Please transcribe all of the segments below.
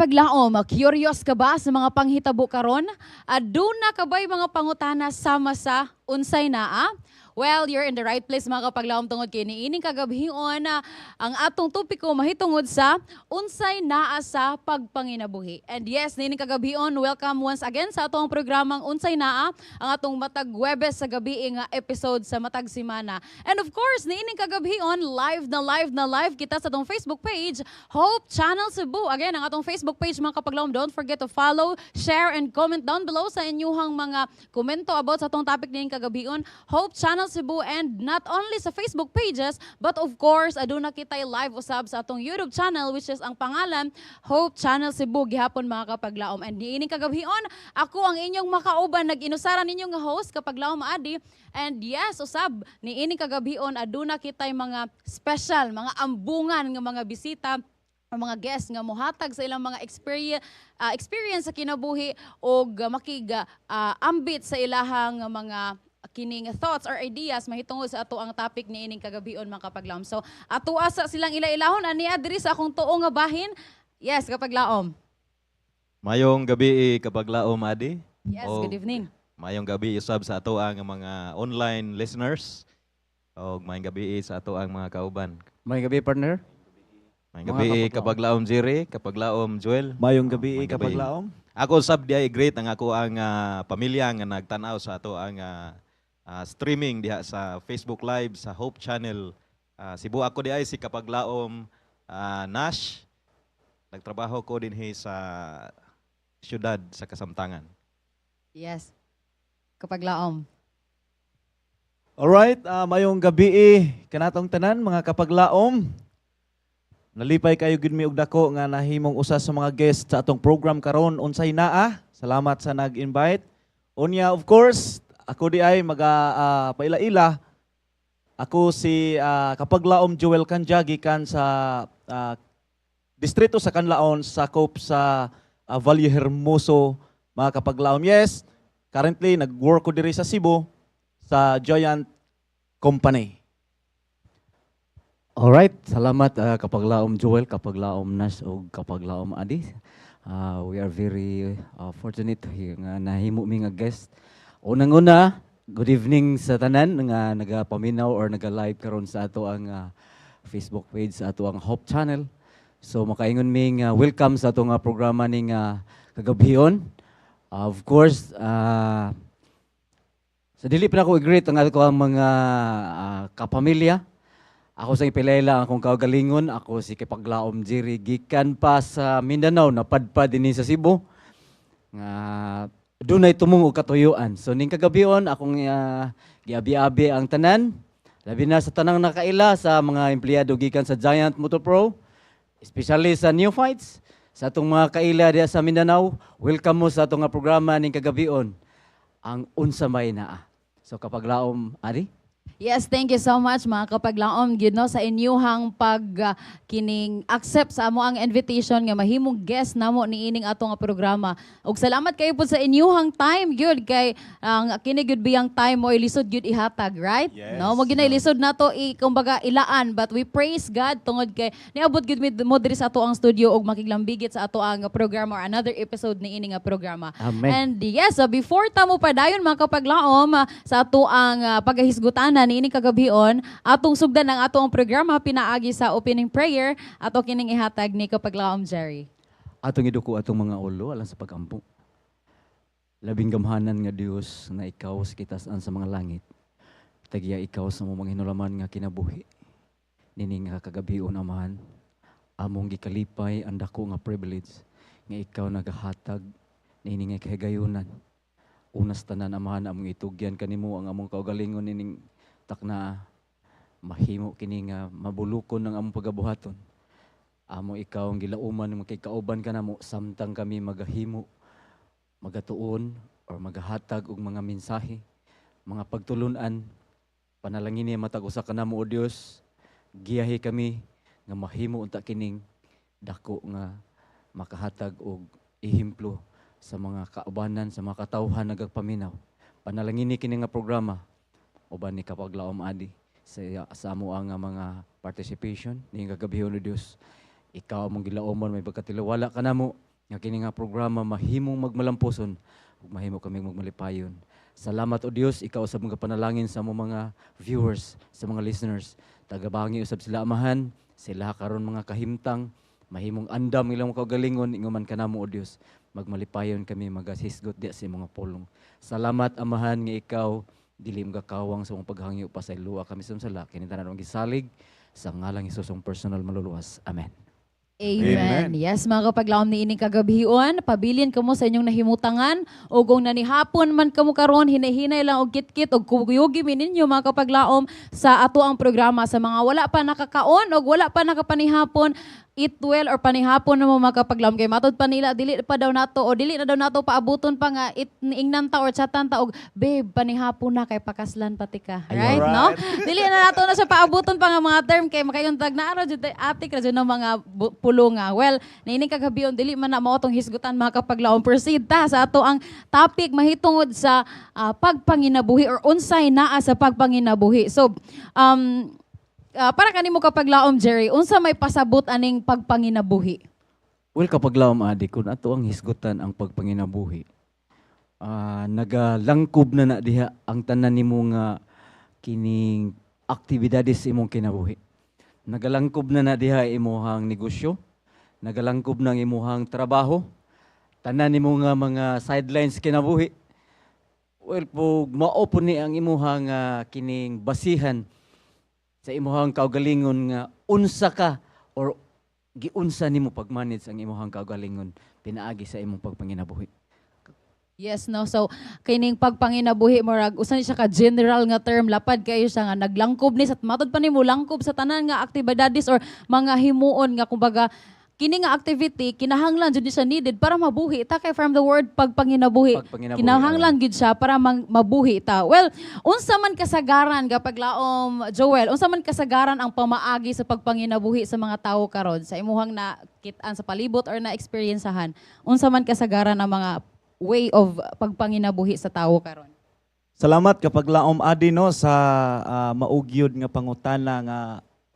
Kapaglaom, curious ka ba sa mga panghitabo karon? Aduna ka ba'y mga pangutana sama sa "Unsay naa?" Well, you're in the right place, mga kapaglaom, tungod kay niining kagabhion ang atong topiko mahitungod sa unsay naa sa pagpanginabuhi. And yes, niining kagabhion, welcome once again sa atong programang Unsay Naa, ang atong matag Huwebes sa gabi nga episode sa matag semana. And of course, niining kagabhion, live na live na live kita sa atong Facebook page, Hope Channel Cebu. Again, ang atong Facebook page, mga kapaglaom, don't forget to follow, share, and comment down below sa inyuhang mga komento about sa atong topic niining kagabhion, Hope Channel Cebu, and not only sa Facebook pages, but of course, aduna kitay live usab sa atong YouTube channel, which is ang pangalan Hope Channel Cebu gihapon, mga kapaglaom. And niining kagabhion, ako ang inyong makauban, nag-inusaran ninyong nga host, Kapaglaom Adi. And yes, usab niining kagabhion aduna kitay mga special, mga ambungan nga mga bisita, ang mga guests nga mohatag sa ilang mga experience sa kinabuhi og makig ambit sa ilahang mga kining thoughts or ideas mahitungod sa ato ang topic niining kagabion, mga kapaglaom. So ato asa silang ila-ilahon aniya diri sa akong tuo nga bahin. Yes, Kapaglaom. Mayong gabi, Kapaglaom Adi. Yes, Og good evening. mayong gabi usab sa ato ang mga online listeners. Og mayong gabi sa ato ang mga kauban. May gabi, partner. Mayong Mga gabi, kapaglaom. Kapaglaom Jerry, Kapaglaom Joel. Mayong gabi, Mayong gabi. Kapaglaom. Ako sab diay greet ang ako ang pamilya nga nagtan-aw sa ato ang streaming diha sa Facebook Live sa Hope Channel Cebu. Ako diay si Kapaglaom Nash. Nagtrabaho ko dinhi sa syudad sa kasamtangan. Yes. Kapaglaom. Alright, mayong gabi kanatong tanan, mga kapaglaom. Nalipay kayo gid mi og dako nga nahimong usa sa mga guest sa atong program karon, Unsay Naa. Salamat sa nag-invite. Unya, of course, ako di ay maga paila-ila. Ako si Kapaglaom Joel Kanja, gikan sa distrito sa Canlaon, sakop sa Valle Hermoso, mga kapaglaom. Yes, currently nag-work ko diri sa Cebu sa Giant Company. Alright, salamat Kapaglaom Joel, Kapaglaom Nash ug Kapaglaom Adi. We are very fortunate here nga nahimo mi nga guest. Unang-una, good evening sa tanan nga nagapaminaw or naga-live karon sa ato ang Facebook page sa ato ang Hope Channel. So makaingon mi nga welcome sa ato nga programa ning kagabhion. Of course, sa dili pa nako i-greet ang ato ang mga kapamilya. Ako sa ipilayla ang akong kaugalingon, ako si Kapaglaom Jerry, gikan pa sa Mindanao, napadpad dinhi sa Cebu. Nga dunay tumong og katuyuan. So ning kagabion akong giabi-abi ang tanan, labi na sa tanang nakaila sa mga empleyado gikan sa Giant Motor Pro, especially sa Neophytes, sa atong mga kaila diha sa Mindanao, welcome mo sa atong nga programa ning kagabion, ang Unsa May Naa. So Kapaglaom Adi. Yes, thank you so much, mga kapaglaom, gyud no, sa inyuhang pag kining accept sa amo ang invitation nga mahimong guest namo niining ato nga programa. Ug salamat kayo po sa inyuhang time gyud, kay ang kini gyud biyang time mo lisod gyud ihatag, right? Yes. No, mo ginay lisod nato i kumbaga ilaan, but we praise God tungod kay niabot gyud mo diri sa ato ang studio ug makiglambigit sa ato ang programa or another episode niini nga programa. Amen. And yes, before ta mo padayon, mga kapaglaom, sa ato ang pagahisgutanan niini kagabion, atong sugdan ang ato ang programa pinaagi sa opening prayer, ato kining ihatag ni Kapaglaom Jerry. Atong iduko atong mga ulo alang sa pagampo. Labing gamhanan nga Dios na ikaw sa kitasan sa mga langit. Tagiya ikaw sa among mga hinulaman nga kinabuhi. Nini nga kagabion, Amahan, among gikalipay ang dako nga privilege nga ikaw nagahatag niini nga kahigayunan. Unas tanan, Amahan, among itugyan kanimo ang among kaugalingon nining takna, mahimo kini nga mabulukon ng among pagabuhaton. Amo ikaw ang gilauman, makikauban ka namo samtang kami magahimo, magatuon or magahatag og mga mensahe, mga pagtulunan. Panalangin niya matag usa ka namo, o Dios, giyahi kami nga mahimo unta kining dako nga makahatag og ehemplo sa mga kaubanan, sa mga katawhan nagpaminaw. Panalangin ni kini nga programa uban ni Kapaglaom Adi sa amo ang mga participation ni gagabihon, o Dios. Ikaw among gilauman, may pagkatiwala ka namo. Nga kini nga programa mahimong magmalampuson ug mahimo kami magmalipayon. Salamat, O Dios, ikaw sa mga panalangin sa mo mga viewers, sa mga listeners. Tagabangi usab sila, Amahan, sila karon mga kahimtang, mahimong andam ilang kaugalingon, ingon man kanamo, O Dios. Magmalipayon kami magasisgot diya sa imong mga pulong. Salamat, Amahan, nga ikaw dili magakawang sa mong paghangyo, pasayloa kami sa sala. Kini tanan ang gisalig sa ngalang Hesus, ang personal maluluwas. Amen. Amen. Yes, mga kapaglaom, niining kagabhion, pabilin kamo sa inyong nahimutangan o kung nanihapon man kamo karon, hinay-hinay lang og kitkit og kuyugi mi ninyo, mga kapaglaom, sa ato ang programa. Sa mga wala pa nakakaon og wala pa nakapanihapon, eat well or panihapon na mo, mga kapaglaom, kay matod pa nila dili pa daw nato o dili na daw nato paabuton pa nga it ingnan ta or chatan ta og "Babe, panihapon na kay pakaslan pati ka," right, no? Dili na nato na siya paabuton pa nga mga term kay makayon tag naa ra jud atik ra jud ng mga pulunga. Well, niining kagabion, dili man na mao tong hisgutan, mga kapaglaom. Proceed ta sa ato ang topic mahitungod sa pagpanginabuhi or unsay naa sa pagpanginabuhi. So para kanimo, kapaglaom Jerry, unsa may pasabot aning pagpanginabuhi? Well, kapaglaom Adi, kung ato ang hisgutan ang pagpanginabuhi, nagalangkob na na diha ang tanan nimo nga kining aktibidades sa imong kinabuhi. Nagalangkob na na diha imuhang negosyo, nagalangkob na ang imuhang trabaho, tanan nimo nga mga sidelines kinabuhi. Well, pug mao po ni ang imuhang kining basihan sa imuhang kaugalingon nga unsa ka or giunsa nimo pag-manage ang imuhang kaugalingon pinaagi sa imong pagpanginabuhi. Yes, no. So, kining pagpanginabuhi, murag usa ni siya ka general nga term, lapad kayo siya nga naglangkob ni sa matod pa nimo langkob sa tanan nga aktibidades or mga himuon nga kumbaga kini nga activity kinahanglan jud ni siya, needed para mabuhi ta, kay from the word pagpanginabuhi, Pagpanginabuhi, kinahanglan gid siya para mabuhi ta. Well, unsa man kasagaran, kapaglaom Joel, unsa man kasagaran ang pamaagi sa pagpanginabuhi sa mga tawo karon sa imuhang nakit-an sa palibot or na experiencehan? Unsa man kasagaran ang mga way of pagpanginabuhi sa tawo karon? Salamat, kapaglaom Adi, no, sa maugyod nga pangutana nga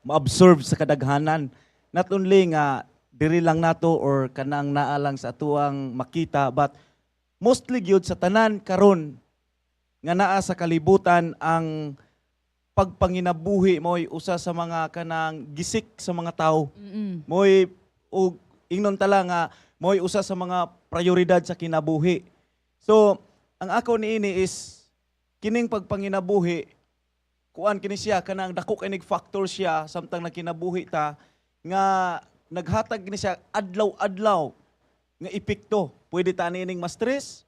ma-observe sa kadaghanan. Not only nga diri lang nato or kanang naa lang sa atuang makita, but mostly gyud sa tanan karon nga naa sa kalibutan, ang pagpanginabuhi mo'y usa sa mga kanang gisik sa mga tao. Mo'y og ingnon tala nga mo'y usa sa mga prioridad sa kinabuhi. So, ang ako niini is kining pagpanginabuhi, kuan kini siya, kanang dako kay factor siya samtang nagkinabuhi ta nga naghatag kini siya adlaw-adlaw nga epekto. Pwede ta niining ma-stress,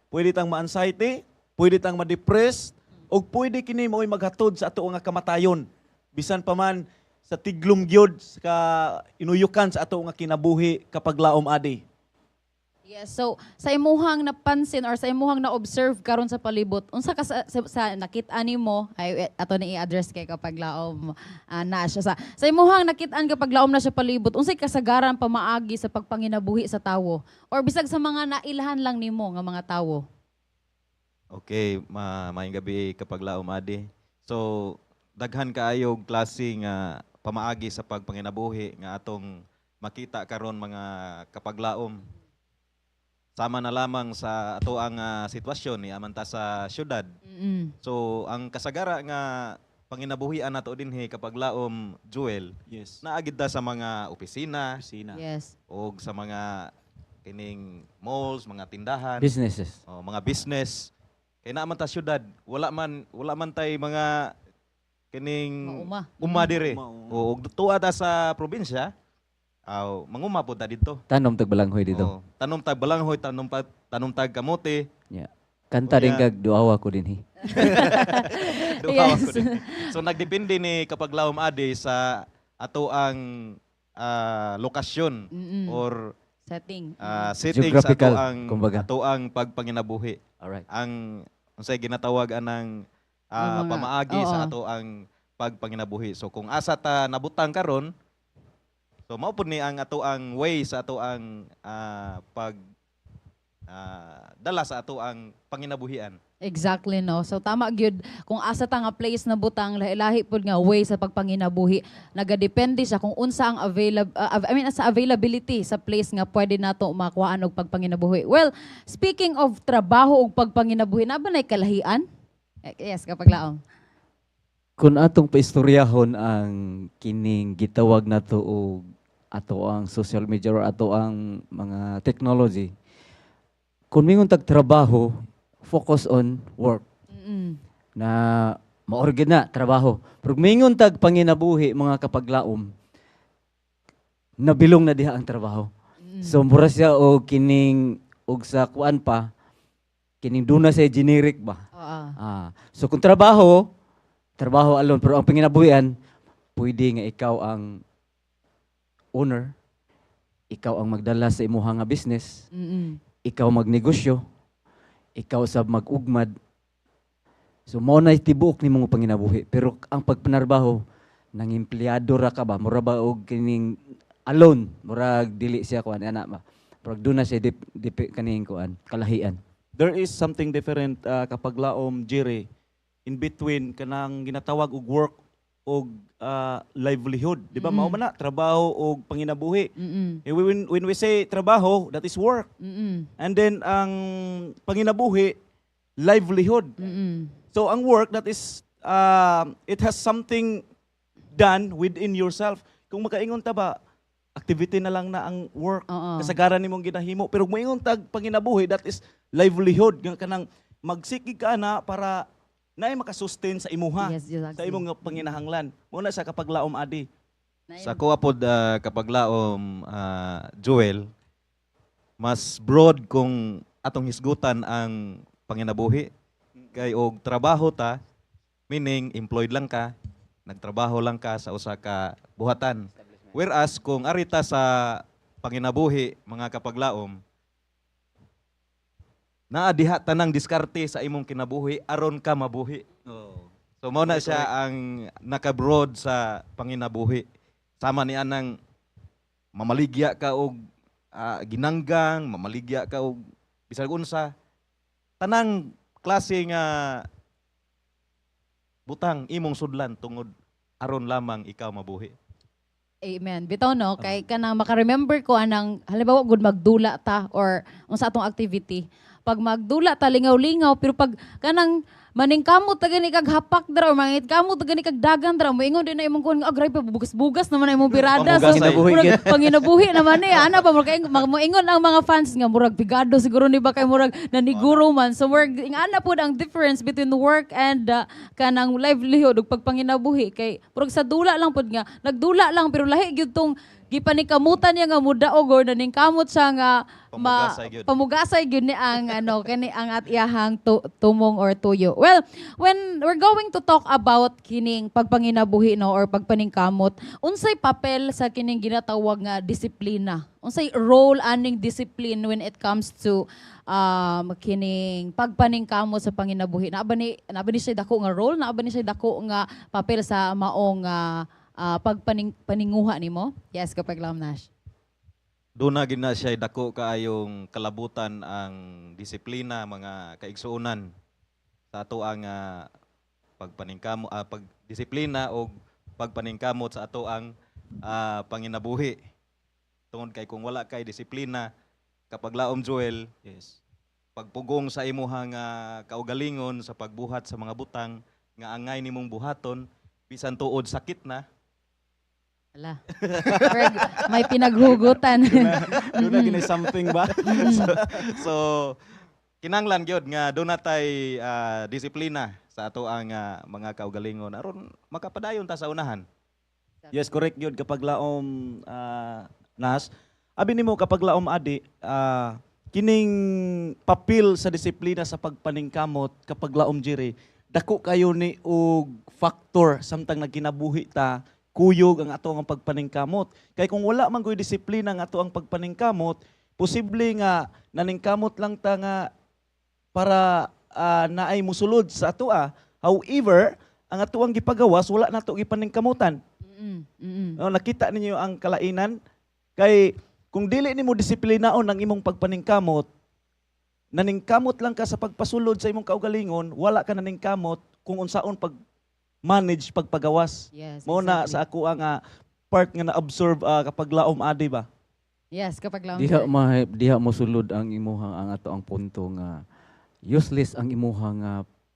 pwede tang ma-anxiety, pwede tang ma-depress, ug pwede kini mo'y maghatod sa ato nga kamatayon. Bisan pa man sa tiglom gyud sa inuyukan sa ato nga kinabuhi, kapaglaom Adi. Yes, so sa imuhang napansin or sa imuhang na-observe karon sa palibot, unsa ka sa nakit-an nimo ay ato ni i-address kay kapaglaom na siya sa imuhang nakit-an, kapaglaom, na siya palibot, unsay kasagaran pamaagi sa pagpanginabuhi sa tawo or bisag sa mga nailhan lang nimo nga mga tawo? Okay, maayong gabi, kapaglaom Adi. So, daghan kaayo og klase nga pamaagi sa pagpanginabuhi nga atong makita karon, mga kapaglaom. Sama na lamang sa ato ang sitwasyon ni aman ta sa syudad. So, ang kasagara nga panginabuhian nato dinhi, kapaglaom Joel, naa gid ta sa mga opisina Opisina. Og sa mga kining malls, mga tindahan, Businesses. oh, mga business. Kay naa man ta syudad, wala man tay mga kining Mauma. uma dire. Uma, oo. O og tuwa ta sa probinsya, aw manguma po ta didto. Tanom tag balanghoy dito. Oh, tanom tag balanghoy, tanom tag kamote. Yeah. Kanta din Unya. kag duawa ko dinhi. Duha ko din. So nagdepende ni, kapaglaom Adi, sa ato ang lokasyon or Setting. setting sa ato Geographical, ang kumbaga. ato ang pagpanginabuhi. Ang unsay ginatawag anang Yung pamaagi sa oo. ato ang pagpanginabuhi. So kung asa ta nabutang karon, so mao pud ni ang ato ang way sa ato ang pag dala sa ato ang panginabuhian. Exactly, no. So tama gyud, kung asa ta nga place na butang, lahi-lahi pud nga way sa pagpanginabuhi. Nagadepende siya kung unsa ang available, I mean, sa availability sa place nga pwede nato makuhaan og pagpanginabuhi. Well, speaking of trabaho ug pagpanginabuhi, naa ba nay kalahian? Eh, yes, Kapaglaom. Kung atong paistoryahon ang kining gitawag nato og ato ang social media or ato ang mga technology, kung mingon tag trabaho, focus on work na maorgid na trabaho. Pero kung mingon tag panginabuhi, mga kapaglaom, nabilong na diha ang trabaho. So mura siya og kining og sa kuan pa, kining duna siya generic ba. Ah, so kung trabaho, trabaho alone, pero ang panginabuhian, pwede nga ikaw ang owner, ikaw ang magdala sa imuha nga business, ikaw magnegosyo, ikaw sa mag-ugmad. So mao na tibuok nimo nga panginabuhi. Pero ang pagpanarbaho, nang empleyado ra ka ba, mura ba og kining alone, murag dili siya kuan ana ba. Murag duna siya dip, kaning kuan, kalahian. There is something different, Kapaglaom Jerry, in between kanang ginatawag og work og livelihood, di ba? Mao man na trabaho og panginabuhi. Eh, when we say trabaho, that is work. And then ang panginabuhi, livelihood. So ang work, that is it has something done within yourself. Kung makaingon ta ba, activity na lang na ang work. Kasagaran nimong ginahimo. Pero kung moingon tag panginabuhi, that is livelihood. Nga kanang magsikig ka na para naay makasustain sa imuha. Sa imong nga panginahanglan. Mao na sa, Kapaglaom Adi. Sa kuha pod, Kapaglaom Joel, mas broad kung atong hisgutan ang panginabuhi. Kay og trabaho ta, meaning employed lang ka, nagtrabaho lang ka sa usa ka buhatan. Whereas kung arita sa panginabuhi, mga kapaglaom, naa diha tanang diskarte sa imong kinabuhi aron ka mabuhi. So mao na siya ang naka-broad sa panginabuhi. Sama ni anang mamaligya ka og ginanggang, mamaligya ka og bisag unsa. Tanang klase nga butang imong sudlan tungod aron lamang ikaw mabuhi. Amen. Bitaw, no, kay kanang maka-remember ko anang halimbawa gud magdula ta or unsa atong activity. Pag magdula ta, lingaw-lingaw, pero pag kanang maningkamot ta gani kag hapak dra or mangit kamot ta gani kag dagan dra, moingon din na imong kuan, ah, grabe, bugas-bugas naman na imong birada. So, Panginabuhi murag, gyud. Panginabuhi naman ni ana ba, murag moingon ang mga fans nga murag bigado siguro ni ba kay murag naniguro man. So murag ingana pud ang difference between work and kanang livelihood ug pagpanginabuhi, kay murag sa dula lang pud nga nagdula lang, pero lahi gyud tong gipanikamutan niya nga mudaog or naningkamot siya nga ma, Pamugasay gyud. Pamugasay gyud ni ang ano kani ang at iyahang tumong or tuyo. Well, when we're going to talk about kining pagpanginabuhi, no, or pagpaningkamot, unsay papel sa kining ginatawag nga disiplina? Unsay role aning discipline when it comes to kining pagpaningkamot sa panginabuhi? Naa ba ni siya dako nga role? Naa ba ni siya dako nga papel sa maong pagpaning paninguha nimo? Yes, Kapaglaom Nash. Doon na gid na siya dako kaayong kalabutan ang disiplina, mga kaigsuonan, sa ato ang pagpaningkamo, pagdisiplina o pagpaningkamot sa ato ang panginabuhi, tungod kay kung wala kay disiplina, Kapaglaom Joel, pagpugong sa imuhang kaugalingon sa pagbuhat sa mga butang nga angay nimong buhaton, bisan tuod sakit na. Ala. Ferg, may pinaghugutan. Duna gini something ba? So kinanglan gyud nga duna tay disiplina sa ato ang mga kaugalingon aron makapadayon ta sa unahan. Yes, correct yun, Kapaglaom Nas. Abi nimo, Kapaglaom Adi, kining papel sa disiplina sa pagpaningkamot, Kapaglaom Jerry, dako kayo ni og factor samtang nagkinabuhi ta, kuyog ang ato ang pagpaningkamot. Kay kung wala man koy disiplina ang ato ang pagpaningkamot, posible nga naningkamot lang ta nga para naay musulod sa ato ah. However, ang ato ang gipagawas wala nato gipaningkamutan. No, nakita ninyo ang kalainan? Kay kung dili nimo disiplinaon ang imong pagpaningkamot, Naningkamot lang ka sa pagpasulod sa imong kaugalingon, wala ka naningkamot kung unsaon pag manage pagpagawas. Mao na sa ako ang part nga na-observe kapag laom adi ba. Yes, kapag laom. Diha Sir. Diha mo sulod ang imuha ang ato ang punto nga useless ang imuha nga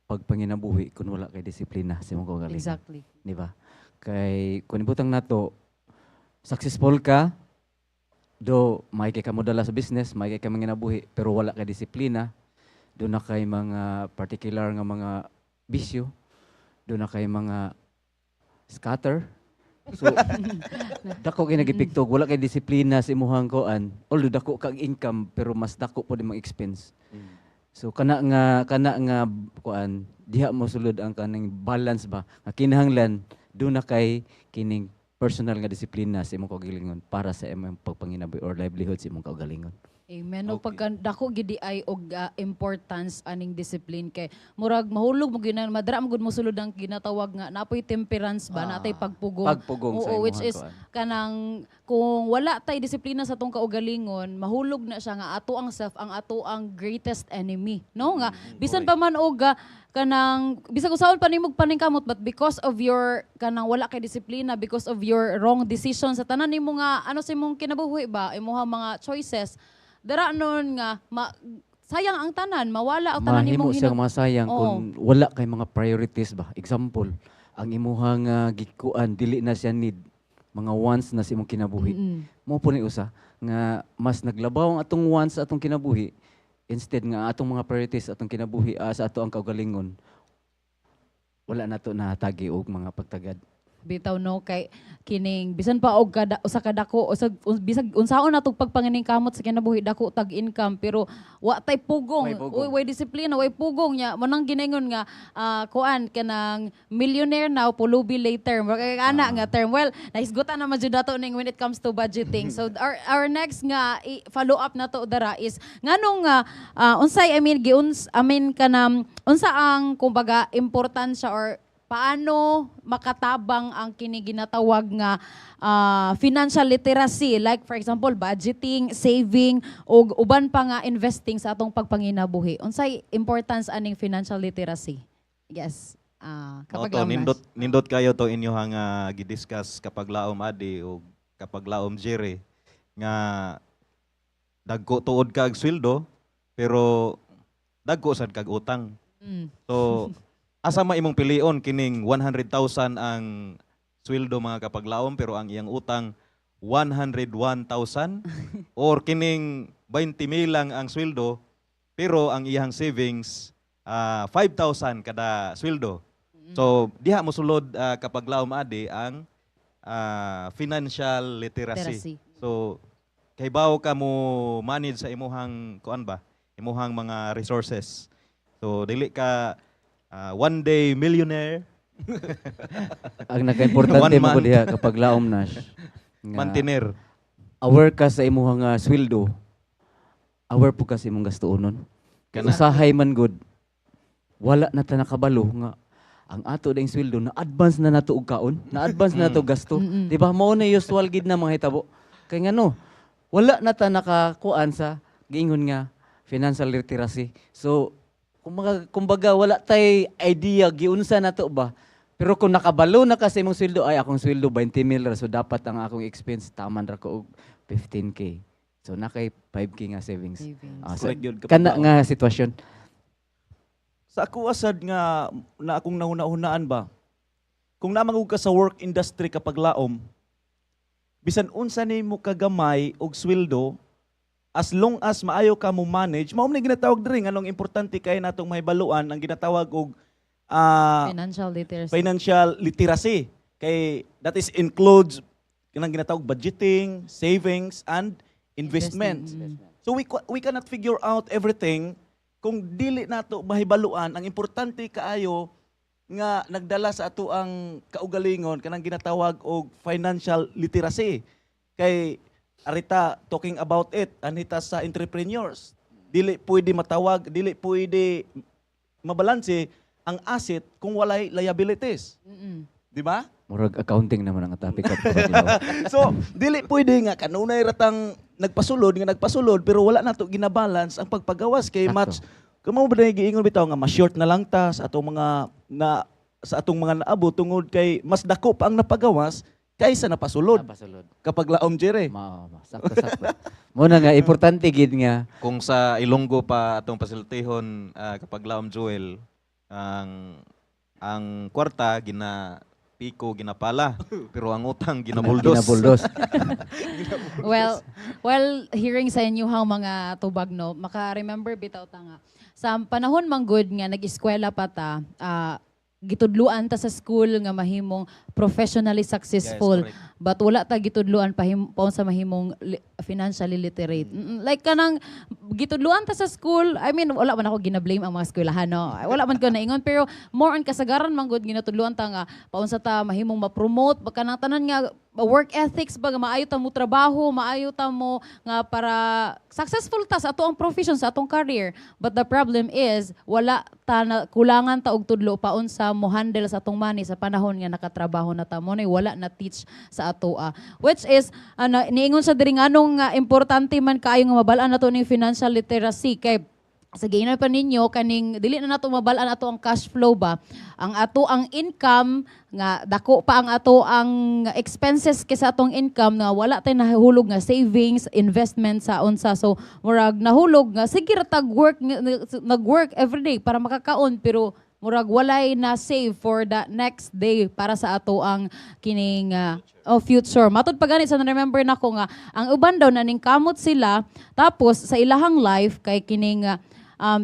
pagpanginabuhi kung wala kay disiplina sa imong kaugalingon. Di ba? Kay kung ibutang nato successful ka do may kay ka modala sa business, may kay ka manginabuhi, pero wala kay disiplina, do na kay mga particular nga mga bisyo, do na kay mga scatter. So dako kay nagepekto, wala kay disiplina sa imuhang kuan. Although dako kag income pero mas dako pod imong expense. So kana nga kuan diha mo sulod ang kaning balance ba nga kinahanglan do na kay kining personal nga disiplina sa imong kaugalingon para sa imong pagpanginabuhi or livelihood sa imong kaugalingon. Amen. No, pagka dako gidi ay og importance aning discipline kay murag mahulog mo gyud na madra mo gud mo sulod ang ginatawag nga napoy temperance ba, natay pagpugong. Pagpugong sa Oo, which imuhang is kuan. Kanang kung wala tay disiplina sa atong kaugalingon, mahulog na siya nga ato ang self ang ato ang greatest enemy, no? Nga bisan pa man og kanang bisag usaon pa nimo paningkamot, but because of your kanang wala kay disiplina, because of your wrong decision sa tanan nimo nga ano sa imong kinabuhi ba, imuha mga choices dara nun nga sayang ang tanan, mawala ang tanan Mahimo nimong siyang masayang kung wala kay mga priorities ba. Example, ang imuhang gikuan dili na siya need, mga wants na sa imong kinabuhi. Mo po ni usa nga mas naglabaw ang atong wants sa atong kinabuhi instead nga atong mga priorities sa atong kinabuhi, sa ato ang kaugalingon, wala nato nahatagi og mga pagtagad. Bitaw, no, kay kining bisan pa og kada usa ka dako usag bisag unsaon natong pagpangining kamot sa kinabuhi, dako tag income, pero wa tay pugong. Way pugong. Uy, way disiplina, way pugong nya mo nang ginaingon nga kuan kanang millionaire now, pulubi later. Murag kay ana nga term. Well, nahisgutan naman jud nato ning when it comes to budgeting. So our next nga follow up nato dara is nganong nga unsay, I mean, giuns, I mean, kanang unsa ang kumbaga importansya or paano makatabang ang kini ginatawag nga financial literacy, like for example budgeting, saving ug uban pa nga investing sa atong pagpanginabuhi? Unsay importance aning financial literacy? Yes, kapag Mao to, laom, Nash. Nindot nindot kayo to inyuhang gidiscuss kapag laom adi o kapag laom Jerry nga dagko tuod kag sweldo pero dagko sad kag utang. So asa ma imong pilion kining 100,000 ang sweldo, mga kapaglaom, pero ang iyang utang 101,000, or kining 20 mil lang ang sweldo pero ang iyang savings 5,000 kada sweldo? So diha mo sulod kapag laom adi ang financial literacy. Literacy. So kaybaw ka mo manage sa imuhang kuan ba? Imuhang mga resources. So dili ka one day millionaire, Ang nakaimportante one mo ko month. diha kapag laom, Nash, nga Mantiner. Aware ka sa imuhang sweldo, aware po ka sa imong gastuonon. Kana. Usahay man gud, wala na ta nakabalo nga ang ato ding sweldo na advance na nato og kaon, na advance na nato og gasto. Di ba mao na usual gid na mga hitabo? Kay ngano, wala na ta nakakuan sa giingon nga financial literacy. So kumbaga wala tay idea giunsa nato ba. Pero kung nakabalo na ka sa imong sweldo, ay, akong sweldo 20 mil ra, so dapat ang akong expense taman ra ko og 15K. So nakay 5K nga savings. Savings. Ah, so, Correct yun, kapag kana laom. nga sitwasyon. Sa ako asad nga na akong nahuna-hunaan ba, kung namangug ka sa work industry kapag laom, bisan unsa nimo kagamay og sweldo, as long as maayo ka mo manage, mao man ginatawag diri nganong importante kay natong mahibaluan ang ginatawag og Financial literacy. Financial literacy. Kay that is includes kanang ginatawag budgeting, savings and investment. Investing. So we cannot figure out everything kung dili nato mahibaluan ang importante kaayo nga nagdala sa ato ang kaugalingon kanang ginatawag og financial literacy. Kay arita talking about it anita sa entrepreneurs, dili pwede matawag, dili pwede mabalanse ang asset kung walay liabilities, di ba? Murag accounting naman ang topic kapag laom. So dili pwede nga kanunay ratang nagpasulod nga nagpasulod pero wala nato ginabalance ang pagpagawas kay Sakto. Match kamo ba na giingon bitaw nga mas short na lang ta sa atong mga na sa atong mga naabot tungod kay mas dako pa ang napagawas kaysa napasulod Napasulod. Kapag laom, Jere. Mao, mao. Sakto, sakto. Muna nga importante gid nga Kung sa Ilonggo pa atong pasiltihon, kapag laom Joel, ang kwarta gina piko, ginapala, pero ang utang ginabuldos. Ginabuldos. Well, hearing sa inyuhang mga tubag, no, maka-remember bitaw ta nga. Sa panahon man gud nga nag-eskwela pa ta, gitudluan ta sa school nga mahimong professionally successful. Yes, correct. But wala ta gitudluan pa sa mahimong financially literate. Like kanang gitudluan ta sa school, I mean, wala man ako gina-blame ang mga eskwelahan, no. Wala man ko naingon, pero more on kasagaran man gud ginatudluan ta nga paunsa ta mahimong ma-promote, baka nang tanan nga work ethics ba nga maayo ta mo trabaho, maayo ta mo nga para successful ta sa ato ang profession, sa atong career. But the problem is wala ta na, kulangan ta og tudlo paunsa mo handle sa atong money sa panahon nga nakatrabaho na ta mo, wala na teach sa atoa. Which is ano, niingon sa diri nganong nga importante man kaayo nga mabal-an nato ning financial literacy kay sa giinan pa ninyo kaning dili na nato mabal-an ato ang cash flow ba, ang ato ang income nga dako pa ang ato ang expenses kaysa atong income, nga wala tay nahulog nga savings, investment sa unsa. So murag nahulog nga sige ra tag work, nag-work everyday para makakaon, pero murag walay na save for the next day para sa ato ang kining oh, future. Matud pa gani sa na-remember nako nga ang uban daw naning kamot sila, tapos sa ilahang life kay kining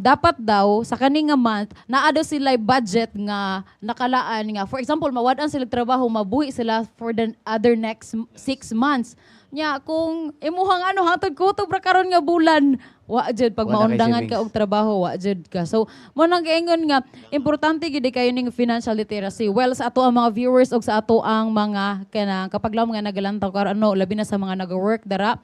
dapat daw sa kaning nga month naa daw sila budget nga nakalaan nga, for example, mawad-an sila trabaho, mabuhi sila for the other next 6 months. Nya kung imuhang ano, hangtod kutob ra karon nga bulan, wa jud pag Wa na kay maundangan ka savings. og trabaho, wa jud ka. So mo nang giingon nga importante gid kayo ning financial literacy. Well, sa ato ang mga viewers og sa ato ang mga kanang kapag lang mga nagalantaw karon, ano, labi na sa mga nag-work dara,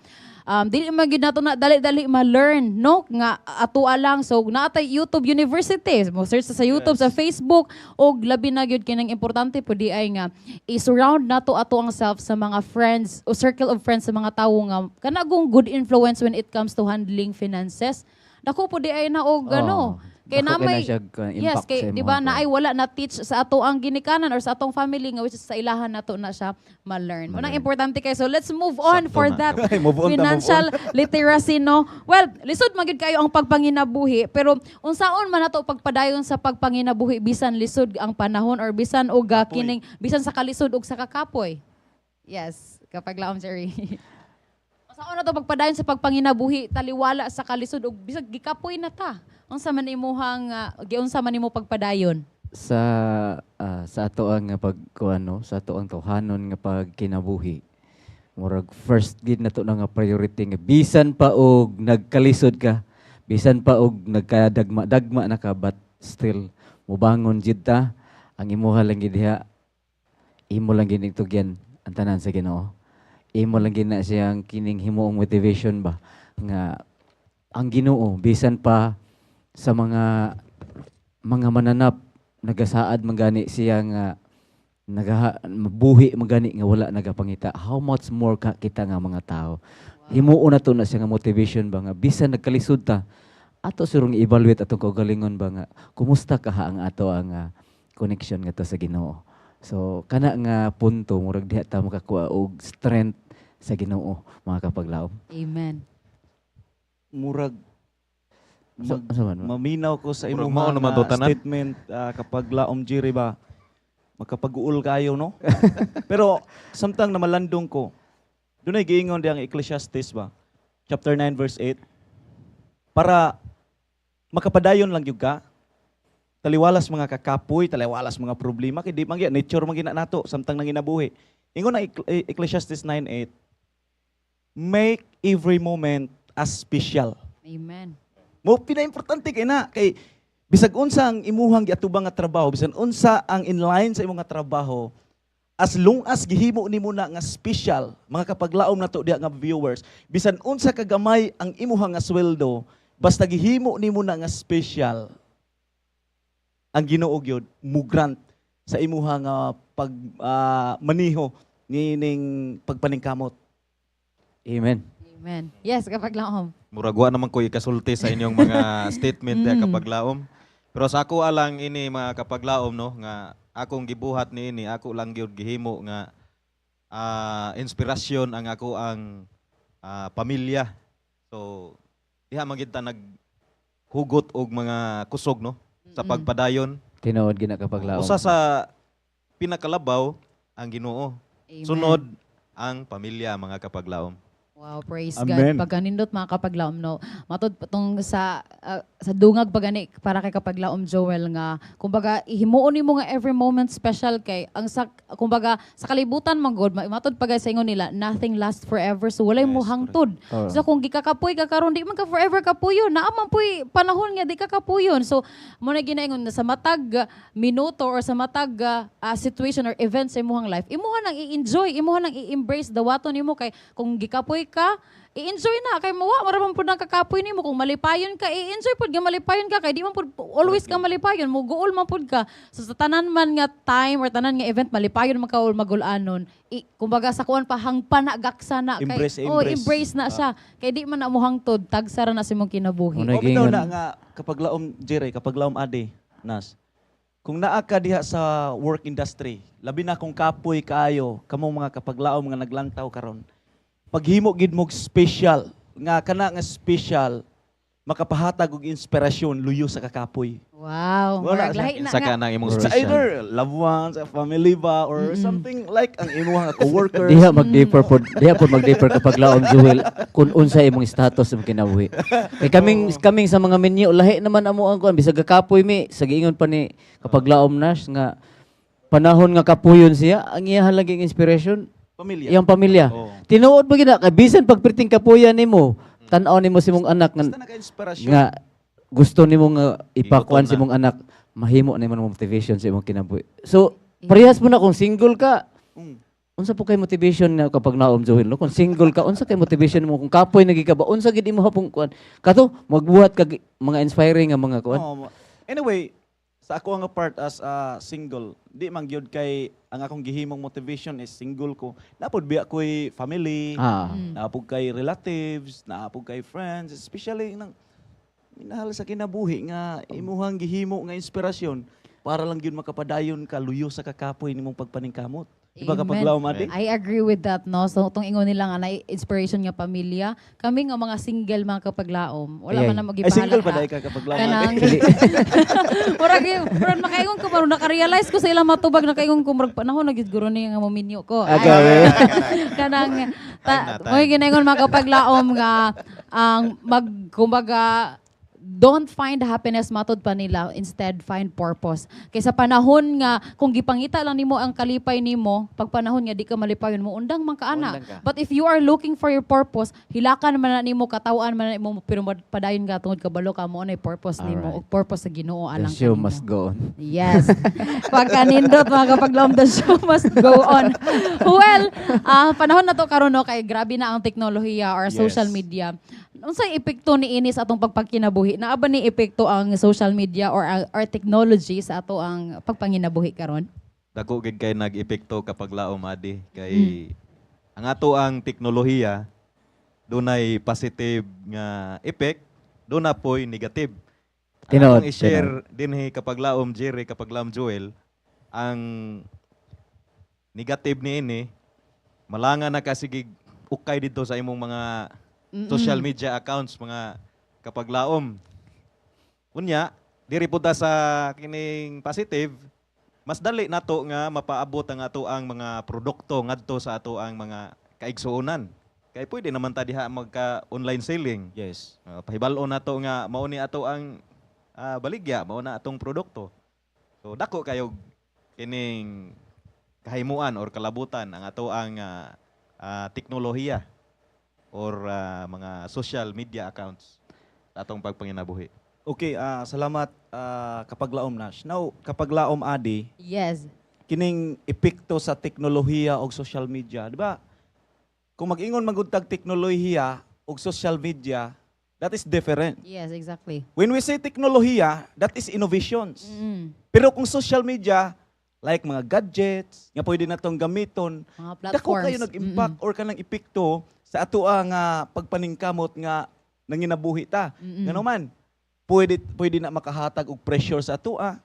dili man gid nato na dali-dali ma-learn, no, nga ato lang. So naatay YouTube University, mo search sa YouTube, sa Facebook, og labi na gyud kinang importante pud ay nga i-surround nato ato ang self sa mga friends o circle of friends, sa mga tawo nga kanagong good influence when it comes to handling finances. Dako pud ay na og ano kay Dako na kay may na siya yes impact kay sa di ba imong na ay wala na teach sa ato ang ginikanan or sa atong family nga which is sa ilahan nato na siya ma-learn. Unang Ma-learn. importante kay, so let's move on Sakto for na. that Ay, move on ta, move financial literacy, no. Well, lisod man gyud kayo ang pagpanginabuhi, pero unsaon man nato pagpadayon sa pagpanginabuhi bisan lisod ang panahon or bisan og Kapoy. kining bisan sa kalisod og sa kakapoy? Yes, kapag laom, Jerry. Unsaon nato pagpadayon sa pagpanginabuhi taliwala sa kalisod og bisag gikapoy na ta? Unsa man imuhang giunsa man nimo pagpadayon? Sa ato ang nga pag kuano, sa ato ang tawhanon nga pagkinabuhi, murag first gid nato na nga priority nga bisan pa og nagkalisod ka, bisan pa og nagkadagma dagma na ka, but still mubangon jud ta. Ang imuha lang gid diha, imo lang gid itugyan ang tanan sa Ginoo. Imo lang gid na siyang kining himuong motivation ba nga ang Ginoo, bisan pa sa mga mananap nagasaad man gani siya nga nagaha mabuhi man gani nga wala nagapangita, how much more ka kita nga mga tao? Himuon na to na siya nga motivation ba nga bisan nagkalisod ta, ato surong i-evaluate atong kaugalingon ba nga kumusta kaha ang ato ang connection nga to sa Ginoo. So kana nga punto, murag diha ta makakuha og strength sa Ginoo, mga kapaglaom. Amen. Murag So man, maminaw ko sa Murag imong mao naman to mga tanan. statement, kapag laom Jerry ba, makapag-uol kayo, no? Pero samtang namalandong ko, dunay giingon diyang Ecclesiastes ba, chapter 9 verse 8, para makapadayon lang gyud ka taliwalas mga kakapoy, taliwalas mga problema, kay di man gyud nature man gina nato samtang nanginabuhi. Ingon na Ecclesiastes 9:8, "Make every moment as special." Amen. Mo pinaimportante kay na kay bisag unsa ang imuhang giatubang nga trabaho, bisan unsa ang inline sa imong nga trabaho, as long as gihimo nimo na nga special, mga kapaglaom nato diha nga viewers, bisan unsa kagamay ang imuhang nga sweldo, basta gihimo nimo na nga special, ang Ginoo gyud mo-grant sa imuha nga pag maniho ni ning pagpaningkamot. Amen. Amen. Yes, Kapaglaom. Murag wa naman ko ikasulti sa inyong mga statement mm, Kapaglaom. Pero sa ako alang ini, mga kapaglaom, no, nga akong gibuhat niini, ako lang gyud gihimo nga inspirasyon ang ako ang pamilya. So diha man gid ta naghugot og mga kusog, no, sa pagpadayon. Tinuod gina, Kapaglaom. Usa sa pinakalabaw ang Ginoo. Amen. Sunod ang pamilya, mga kapaglaom. Wow, praise Amen. God. Pagkanindot, mga kapaglaom, no. Matod pa tong sa dungag pagani para kay Kapaglaom Joel nga kumbaga himuon nimo nga every moment special kay ang sa kumbaga sa kalibutan man gud, matod pa sa ingon nila, nothing lasts forever, so walay mo hangtod. Oo. So kung gikakapoy ka karon, di man ka forever kapuyon. Naa man puy panahon nga di ka kapuyon. So mo na ginaingon na sa matag minuto or sa matag situation or event sa imuhang life, imuha nang i-enjoy, imuha nang i-embrace, dawaton nimo kay kung gikapoy ka, i-enjoy na kay mawa mara man pud nang kakapoy nimo. Kung malipayon ka, i-enjoy pud nga malipayon ka kay di man pud always ka malipayon, mo guol man pud ka. So sa tanan man nga time or tanan nga event, malipayon man ka or magulanon, kumbaga sa kuan pa hangpa na, gaksa na kay Embrace, oh, embrace. Embrace na siya kay di man na mo hangtod, tagsara na sa imong kinabuhi. Unay O bitaw gingon. na nga, Kapaglaom Jerry, Kapaglaom Ade, Nas. Kung naa ka diha sa work industry, labi na kung kapoy kaayo, kamo mga kapaglaom nga naglantaw karon. Paghimo gid mo special, nga kana nga special makapahatag og inspirasyon luyo sa kakapoy. Wow, Wala murag siya. lahi na Kinsa nga. ka nang imong Sa special? either loved ones, a family ba, or something like ang imong mga coworkers. Diha mag-differ pod, diha pod mag-differ, Kapaglaom Joel, kung unsa imong status sa kinabuhi. Kay kaming kaming sa mga minyo, lahi naman amo ang kuan, bisag gakapoy mi, sa giingon pa ni Kapaglaom Nash nga panahon nga kapuyon siya, ang iya laging inspiration Pamilya. iyang pamilya. Oo. Tinuod ba gina kay bisan pag perting kapuyan nimo, tan-aw nimo si mong anak nga Basta naka-inspirasyon. nga gusto nimo nga ipakuan Igutom si na. mong anak, mahimo na imong motivation sa imong kinabuhi. So parehas mo na kung single ka, unsa po kay motivation na, Kapaglaom Joel, no? Kung single ka, unsa kay motivation mo? Kung kapoy nagi ka ba, unsa gid imo pong kuan kato magbuhat kag mga inspiring nga mga kuan? Oo. Anyway, sa ako ang part as a single, di man gyud kay ang akong gihimong motivation is single ko. Napod biya ko'y family, napod kay relatives, napod kay friends, especially nang minahal sa kinabuhi nga imuhang gihimo nga inspirasyon para lang gyud makapadayon ka luyo sa kakapoy nimong pagpaningkamot. Di ba, Amen. Kapaglaom Adi? I agree with that, no? So, itong ingon nila nga, na inspiration nga pamilya. Kami nga mga single, mga kapaglaom, wala Ay, man na Ay, single pa magipahalata. dai ka, Kapaglaom Kanang, Adi? murag, murag makaingon ko, murag naka-realize ko sa ilang matubag, nakaingon ko, murag panahon, na gid guro niya nga maminyo ko. Ay, kanang, Time ta, na, time. mo'y ginaingon, mga kapaglaom, nga, ang mag, kumbaga, don't find happiness, matod pa nila, instead find purpose. Kaysa panahon nga kung gipangita lang nimo ang kalipay nimo, pag panahon nga di ka malipayon mo, undang man ka ana. Undang ka. But if you are looking for your purpose, hilakan man na nimo, katawan man na nimo, pero padayon ka tungod kabalo ka mo anay purpose nimo Alright. ug purpose sa Ginoo The alang show kanimo. must go on. Yes. Pagkanindot, mga kapaglaom, the show must go on. Well, panahon na to karon, no, kay grabe na ang teknolohiya or social media. Unsay epekto ni ini sa atong pagpagkinabuhi? Naa ba ni epekto ang social media or technology sa ato ang pagpanginabuhi karon? Dako gid kay nag-epekto, Kapaglaom Adi, kay ang ato ang teknolohiya dunay positive nga effect, duna poy negative. Ang Tinuod, akong i-share dinhi, Kapaglaom Jerry, Kapaglaom Joel, ang negative niini, malanga na ka sige ukay dito sa imong mga social media accounts, mga kapaglaom. Unya, diri pud ta sa kining positive, mas dali nato nga mapaabot ang ato ang mga produkto ngadto sa ato ang mga kaigsuonan. Kay pwede naman ta diha magka online selling. Pahibal-on nato nga mao ni ato ang baligya, mao na atong produkto. So dako kayo kining kahimuan or kalabutan ang ato ang teknolohiya or mga social media accounts sa atong pagpanginabuhi. Okay, salamat, Kapaglaom Nash. Now, Kapaglaom Adi, kining epekto sa teknolohiya o social media, di ba? Kung mag-ingon magud tag teknolohiya o social media, that is different. When we say teknolohiya, that is innovations. Pero kung social media, Like mga gadgets nga pwede natong gamiton. Mga Dako platforms. kayo nag-impact or kanang epekto sa atoa nga pagpaningkamot nga nanginabuhi ta. Ngano man, pwede pwede na makahatag og pressure sa atoa.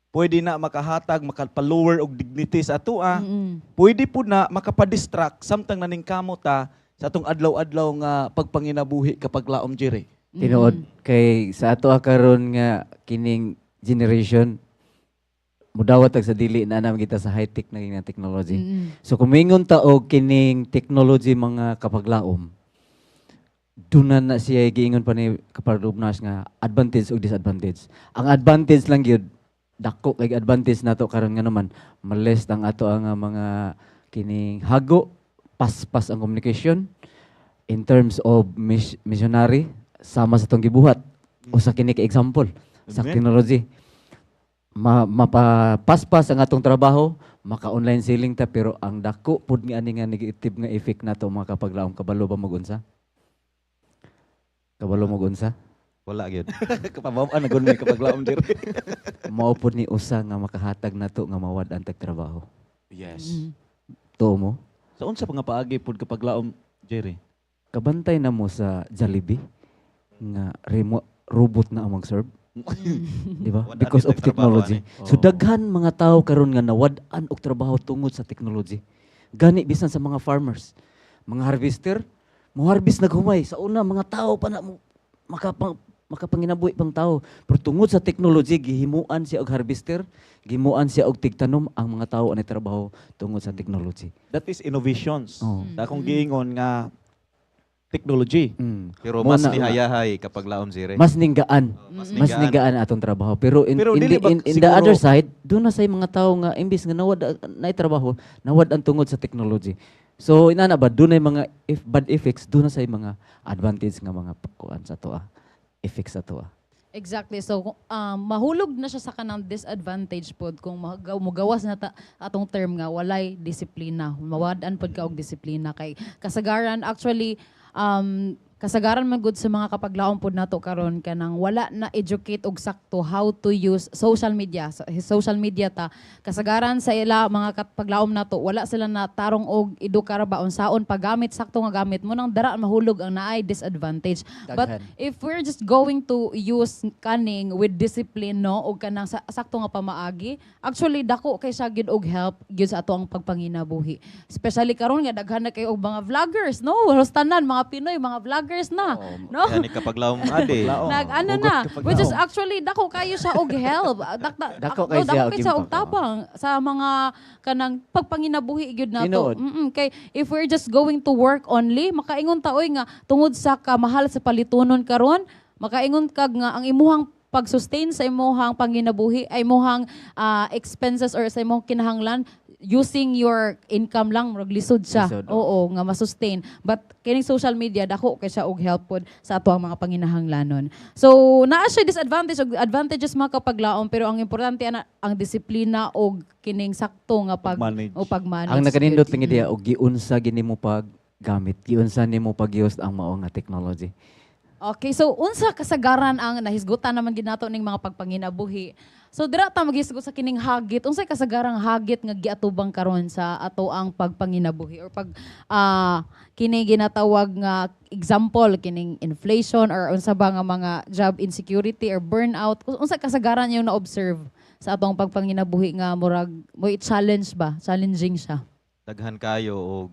Pwede na makahatag, makapalower og dignity sa atoa. Pwede pud na makapadistract samtang naningkamot ta sa atong adlaw-adlaw nga pagpanginabuhi, Kapaglaom Jerry. Tinuod kay sa ato karon nga kining generation, mudawat tag sa dili na naman kita sa high-tech na nga technology. So kung mingon ta og kining technology, mga kapaglaom, duna na siya giingon pa ni Kaparlubnas nga advantage ug disadvantage. Ang advantage lang gyud, dako kay advantage nato karon nga naman ma-less ang ato ang mga kining hago, paspas ang communication in terms of missionary sama sa atong gibuhat. Usa kini ka example sa Amen. technology. Mapapaspas ang atong trabaho, maka-online selling ta, pero ang dako pud nga ani nga negative nga effect nato, mga kapaglaom, kabalo ba mag-unsa? Kabalo mag-unsa? Wala gyud. Kapabaw-an na gud mi, Kapaglaom Jerry. Mao pud ni usa nga makahatag nato nga mawad-an tag trabaho. Tuo mo? Sa unsa pa nga paagi pud, Kapaglaom Jerry? Kabantay na mo sa Jollibee nga remote robot na ang mag-serve. Di ba? Wad-an Because gyud of tag trabaho technology. ani. So daghan mga tao karon nga nawad-an og trabaho tungod sa technology. Gani bisan sa mga farmers, mga harvester, mo harvest naghumay. Sa una mga tao pa na mo makapanginabuhi pang tao. Pero tungod sa technology, gihimuan siya og harvester, gihimuan siya og tigtanom. Ang mga tao ani trabaho tungod sa technology. That is innovations. Oh. Dakong giingon nga technology. Pero Mo mas na ni hayahay, Kapaglaom Jerry. Mas ninggaan. Oh, mas Mas ninggaan. ninggaan atong trabaho. Pero Pero in, dili the, ba in the siguro- other side, doon na say mga tao nga imbis nga nawad na trabaho, nawad ang tungod sa technology. So inana ba, doon na mga if bad effects, doon na say mga advantage nga mga kuan sa to ah, effects sa to ah. Exactly. So, mahulog na siya sa kanang disadvantage pod kung mugawas na ta atong term nga walay disiplina. Mawad-an pod ka og disiplina kay kasagaran, actually, kasagaran man gud sa mga kapaglaom pod nato karon kanang wala na educate og sakto how to use social media. So, social media ta kasagaran sa ila mga kapaglaom nato, wala sila na tarong og edukar ba unsaon paggamit, sakto nga gamit mo nang dara mahulog ang naay disadvantage. But Daghan. if we're just going to use kaning with discipline, no, og kanang sakto nga pamaagi, actually dako kay siya gyud og help gyud sa ato ang pagpanginabuhi, especially karon nga daghan na kayo og mga vloggers, no? Halos tanan mga Pinoy mga vloggers na, no? Yan ni Kapaglaom Ade. Kapaglaom. Nag ano Hugot na, kapag which is laom. actually dako kayo siya og help. Dako kay No, siya dako og kay siya og impact, oo. tabang sa mga kanang pagpanginabuhi gyud nato. Tinuod. Kay if we're just going to work only, makaingon ta oy nga tungod sa kamahal sa palitunon karon, makaingon kag nga ang imuhang pag-sustain sa imuhang panginabuhi ay imuhang expenses or sa imong kinahanglan using your income lang, murag lisod siya. Lisod, Oo, nga masustain. But kining social media, dako kay siya og help pod sa ato ang mga panginahanglanon. So naa siya disadvantage ug advantages, mga kapaglaom, pero ang importante ana ang disiplina og kining sakto nga pag Pag-manage. o pag-manage. Ang nakanindot gyud. lang ideya og giunsa gini mo pag gamit, giunsa nimo pag-use ang mao nga technology. Okay, so unsa kasagaran ang nahisgutan naman gid nato ning mga pagpanginabuhi? So dira ta maghisgot sa kining hagit. Unsay kasagarang hagit nga giatubang karon sa ato ang pagpanginabuhi or pag kini ginatawag nga example kining inflation or unsa ba nga mga job insecurity or burnout? Unsa kasagaran yung na-observe sa atong pagpanginabuhi nga murag mo challenge ba? Challenging siya. Daghan kayo og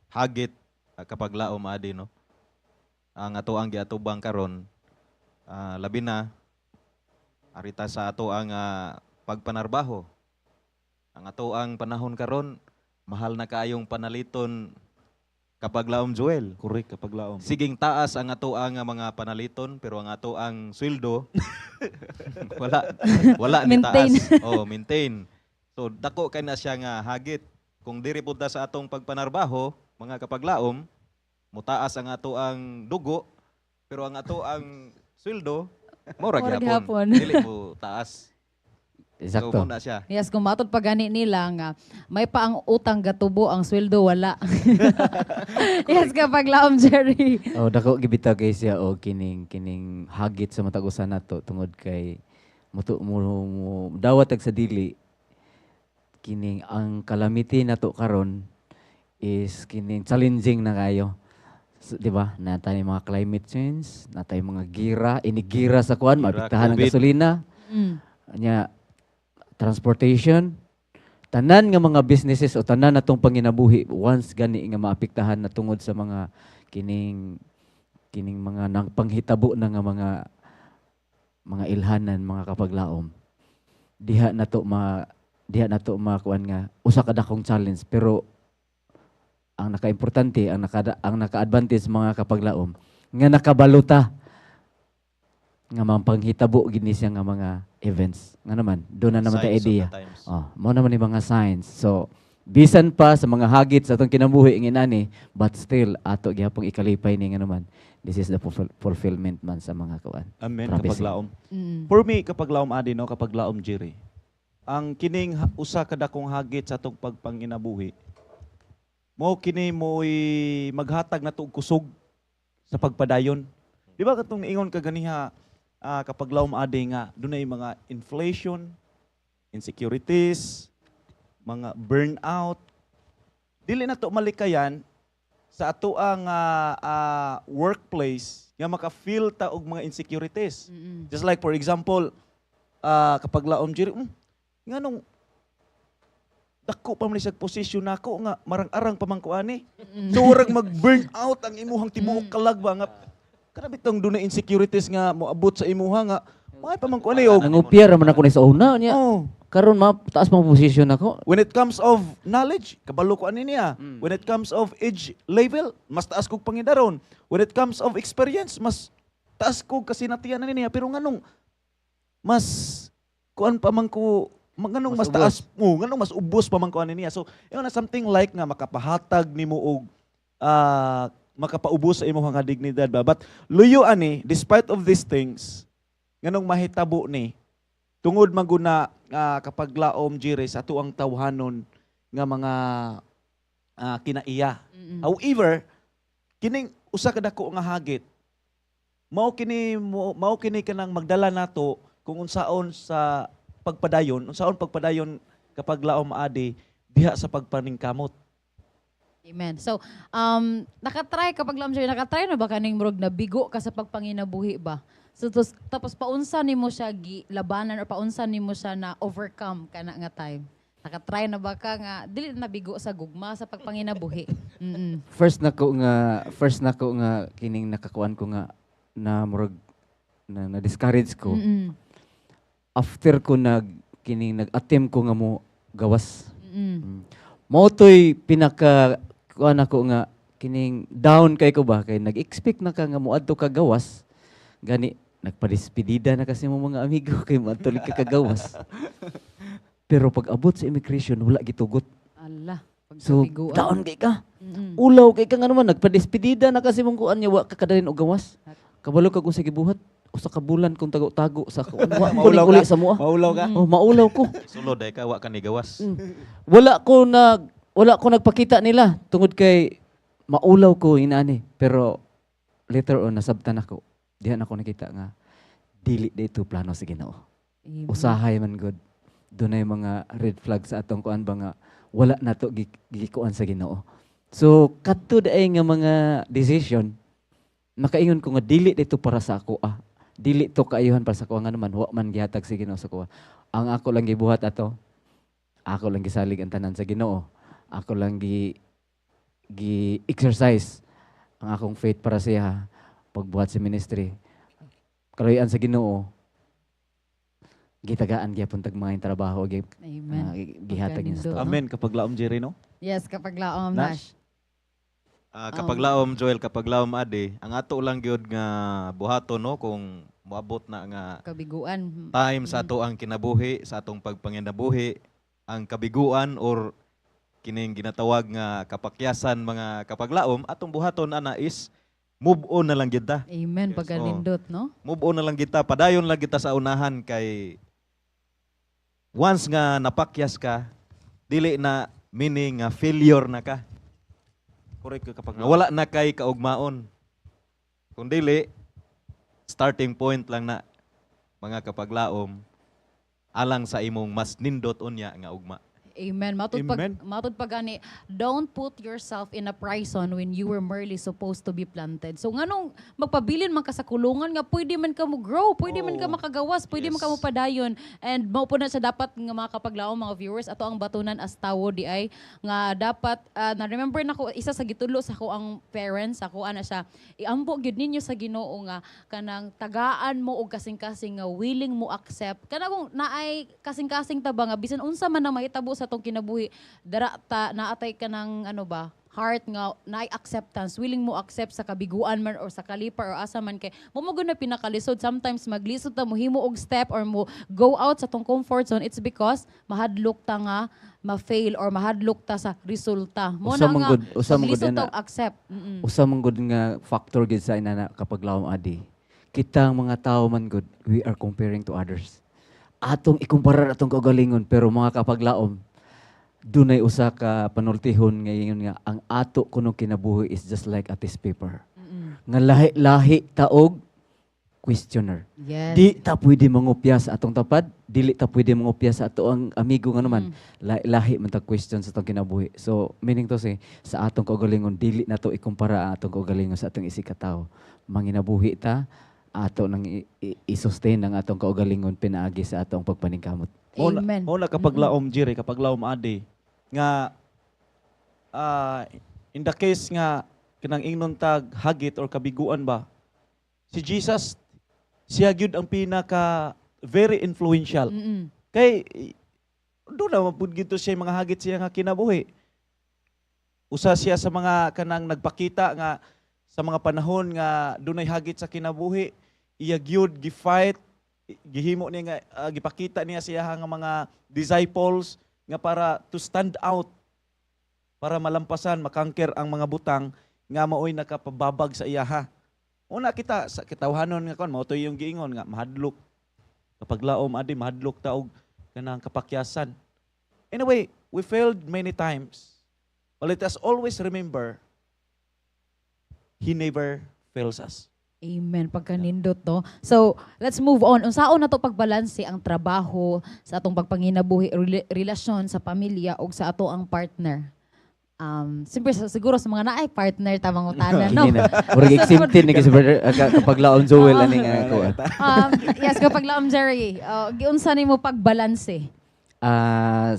hagit, Kapaglaom Adi, no. Ang ato ang giatubang karon, labi na arita sa ato ang pagpanarbaho. Ang ato ang panahon karon, mahal na kaayong panaliton, Kapaglaom Joel. Correct, Kapaglaom. Siging taas ang ato ang mga panaliton, pero ang ato ang sweldo wala wala ni Maintain. taas. Oh, maintain. So dako kay na siya nga hagit. Kung diri pud ta sa atong pagpanarbaho, mga kapaglaom, mutaas ang ato ang dugo, pero ang ato ang sweldo mura Mura gyapon. gihapon. Dili mo taas. So Eksakto. mo na siya. Yes, kung matod pa gani nila nga may pa ang utang gatubo, ang sweldo wala. Yes, Kapaglaom Jerry. Oh, dako gibitaw kay siya og kining hagit sa matag usa nato tungod kay mo, mo dawat tag sa dili. Kining ang calamity nato karon is kining challenging na kayo. So, di ba? Natay mga climate change, natay mga gira, inigira sa kuan, Gira, maapektahan ang COVID. Gasolina, nya transportation, tanan nga mga businesses o tanan natong panginabuhi once gani nga maapektahan na tungod sa mga kining kining mga nangpanghitabo na nga mga ilhanan, mga kapaglaom, diha nato makuan nga usa ka dakong challenge. Pero ang nakaimportante, ang naka-advantage, mga kapaglaom, nga nakabaluta nga mampanghitabo gini siya nga mga events nga naman doon na naman ta Signs of the idea. Times. Oh, mao naman yung mga signs. So, bisan pa sa mga hagit sa atong kinabuhi ngin ani, but still ato gihapong ikalipay ni nga naman. This is the fulfillment man sa mga kuan. Amen, Prophecy. Kapaglaom. For me, kapaglaom adi, no, kapaglaom Jerry. Ang kining usa ka dakong hagit sa atong pagpanginabuhi, mo kini mo'y maghatag nato og kusog sa pagpadayon. Di ba katong ingon ka ganiha, kapaglaom adi, nga dunay mga inflation, insecurities, mga burnout. Dili na to malikayan sa ato ang workplace nga maka-feel ta og mga insecurities. Just like for example, kapaglaom Jerry, nganong dako pa man siya posisyon nako nga marang-arang pa man ko ani? So urag mag-burn out ang imuhang tibuok kalag ba nga kana bitong dunay insecurities nga moabot sa imuha nga may pa man ko ani og Nangupya ra man ako ni sa una niya. Oh. Karon ma taas mo posisyon ako. When it comes of knowledge, kabalo ko ani niya. When it comes of age level, mas taas kog pangidaron. When it comes of experience, mas taas kog kasinatian ani niya. Pero nganong mas kuan pa man ko, nganong mas Mas taas mo, nganong mas ubos pa man ko ani niya? So, yun na something like nga makapahatag nimo og makapaubos sa imong nga dignidad ba. But luyo ani, despite of these things, nganong mahitabo ni tungod maguna kapaglaom Jerry sa atuang tawhanon nga mga kinaiya. However, kining usa ka dako nga hagit mao kini kanang magdala nato kung unsaon sa pagpadayon, unsaon pagpadayon kapaglaom adi diha sa pagpaningkamot. Amen. So, nakatry kapaglaom siya, nakatry na ba kaning murag nabigo ka sa pagpanginabuhi ba? So, tapos paunsa nimo siya gilabanan or paunsa nimo siya na overcome kana nga time? Nakatry na ba ka nga dili na nabigo sa gugma sa pagpanginabuhi? First nako nga kining nakakuan ko nga na murag na discourage ko. After ko nag kining nag-attempt ko nga mo gawas. Mao to'y pinaka kuan ako nga kining down kay ko ba kay nag-expect na ka nga moadto ka gawas, gani nagpadispedida na kasi mo mga amigo kay moadto ka kagawas, pero pag abot sa immigration wala gitugot. Allah. So Pagkabiguan. down kay ka, ulaw kay ka nga naman nagpadispedida na kasi mong kuan niya wa ka kadalin og gawas. Kabalo ka kung sa gibuhat usa ka bulan kung tago-tago sa kuan wa ko Maulaw uli ka? sa mua. Maulaw ka? Oh, maulaw ko. Sulod ay ka wa ka ni gawas. Wala ko nagpakita nila tungod kay maulaw ko inani, pero later on nasabtan ako. Diha na ako nakita nga dili dito plano sa Ginoo. Amen. Usahay man gud dunay mga red flag sa atong kuan ba nga wala na to gikuan sa Ginoo. So kadto daay nga mga decision makaingon ko nga dili dito para sa ako ah. Dili to kaayuhan para sa ako nga naman wa man gihatag sa Ginoo sa ako. Ang ako lang gibuhat ato, ako lang gisalig ang tanan sa Ginoo. Ako lang gi gi exercise ang akong faith para siya pagbuhat sa ministry. Kaluyan sa Ginoo, gitagaan gyapon tag mga trabaho gi, Amen. gihatag niya sa Pagkanindot. tao. Amen kapaglaom Jerry, no? Yes, kapaglaom, Nash? Nash. Kapaglaom Joel, kapaglaom adi, ang ato lang gyud nga buhaton, no, kung moabot na nga Kabiguan. Time sa ato ang kinabuhi, sa atong pagpanginabuhi, ang kabiguan or kining ginatawag nga kapakyasan, mga kapaglaom, atong buhaton ana is move on na lang gyud ta. Amen. Yes, Pagkanindot, no? Move on na lang kita, padayon lang kita sa unahan kay once nga napakyas ka, dili na meaning nga failure na ka. Correct ka kapag Nga wala na kay kaugmaon. Kung dili, starting point lang na, mga kapaglaom, alang sa imong mas nindot unya nga ugma. Amen. Matud pag Amen. Matud pa gani, don't put yourself in a prison when you were merely supposed to be planted. So nganong magpabilin man ka sa kulungan nga pwede man ka mo grow, pwede man ka makagawas, pwede man ka mo padayon. And mao po na sa dapat nga mga kapaglaom, mga viewers, ato ang batunan as tawo di ay nga dapat na remember nako isa sa gitulo sa ako ang parents ako ana siya, iambo gyud ninyo sa Ginoo nga kanang tagaan mo og kasing-kasing nga willing mo accept kana kung naay kasing-kasing ta ba nga bisan unsa man ang mahitabo sa atong kinabuhi, dara ta naatay kanang ano ba, heart nga naay acceptance, willing mo accept sa kabiguan man or sa kalipar or asa man, kay mo mo na pinakalisod. Sometimes maglisod ta mohimo og step or mo go out sa tong comfort zone, it's because mahadlok ta nga ma-fail or mahadlok ta sa resulta mo Usa na man nga gud- usa man gud maglisod ta ana. og accept. Usa man gud nga factor gid sa inana, kapaglaom adi. Kita ang mga tao man gud, we are comparing to others. Atong ikumparar atong kaugalingon, pero mga kapaglaom, dunay usa ka panultihon ngayon nga ang ato kunong kinabuhi is just like a test paper. Nga lahi-lahi taog questioner. Di ta pwede mangopya sa atong tapad, dili ta pwede mangopya sa ato ang amigo nga naman. Lahi man tag question sa atong kinabuhi. So, meaning to say, sa atong kaugalingon, dili na to ikumpara ang atong kaugalingon sa atong isig ka tawo. Manginabuhi ta, ato nang i-sustain ang atong kaugalingon pinaagi sa atong pagpaningkamot. Amen. Mao na, kapaglaom Jerry, kapaglaom adi nga in the case nga kanang ingnon tag hagit or kabiguan ba, si Jesus siya gyud ang pinaka very influential. Kay doon na mapud gito siya mga hagit siya nga kinabuhi. Usa siya sa mga kanang nagpakita nga sa mga panahon nga dunay hagit sa kinabuhi, iya gyud gi-fight, gihimo niya nga gipakita niya siya nga mga disciples nga para to stand out, para malampasan, ma-conquer ang mga butang nga maoy nakapababag sa iyaha. Una kita sa kitawhanon nga kon mao to yung giingon nga mahadlok, kapaglaom adi, mahadlok ta og kanang kapakyasan. Anyway, we failed many times. But let us always remember, He never fails us. Amen. Pagkanindot, no? So, let's move on. Unsaon na to pagbalanse ang trabaho sa atong pagpanginabuhi, relasyon sa pamilya o sa ato ang partner? Siyempre, siguro sa mga naay partner, tamang utana, no? Kini na. Murag exempted ni kasi brother kapaglaom Joel ani nga ako. Yes, kapaglaom Jerry, giunsa nimo pagbalanse?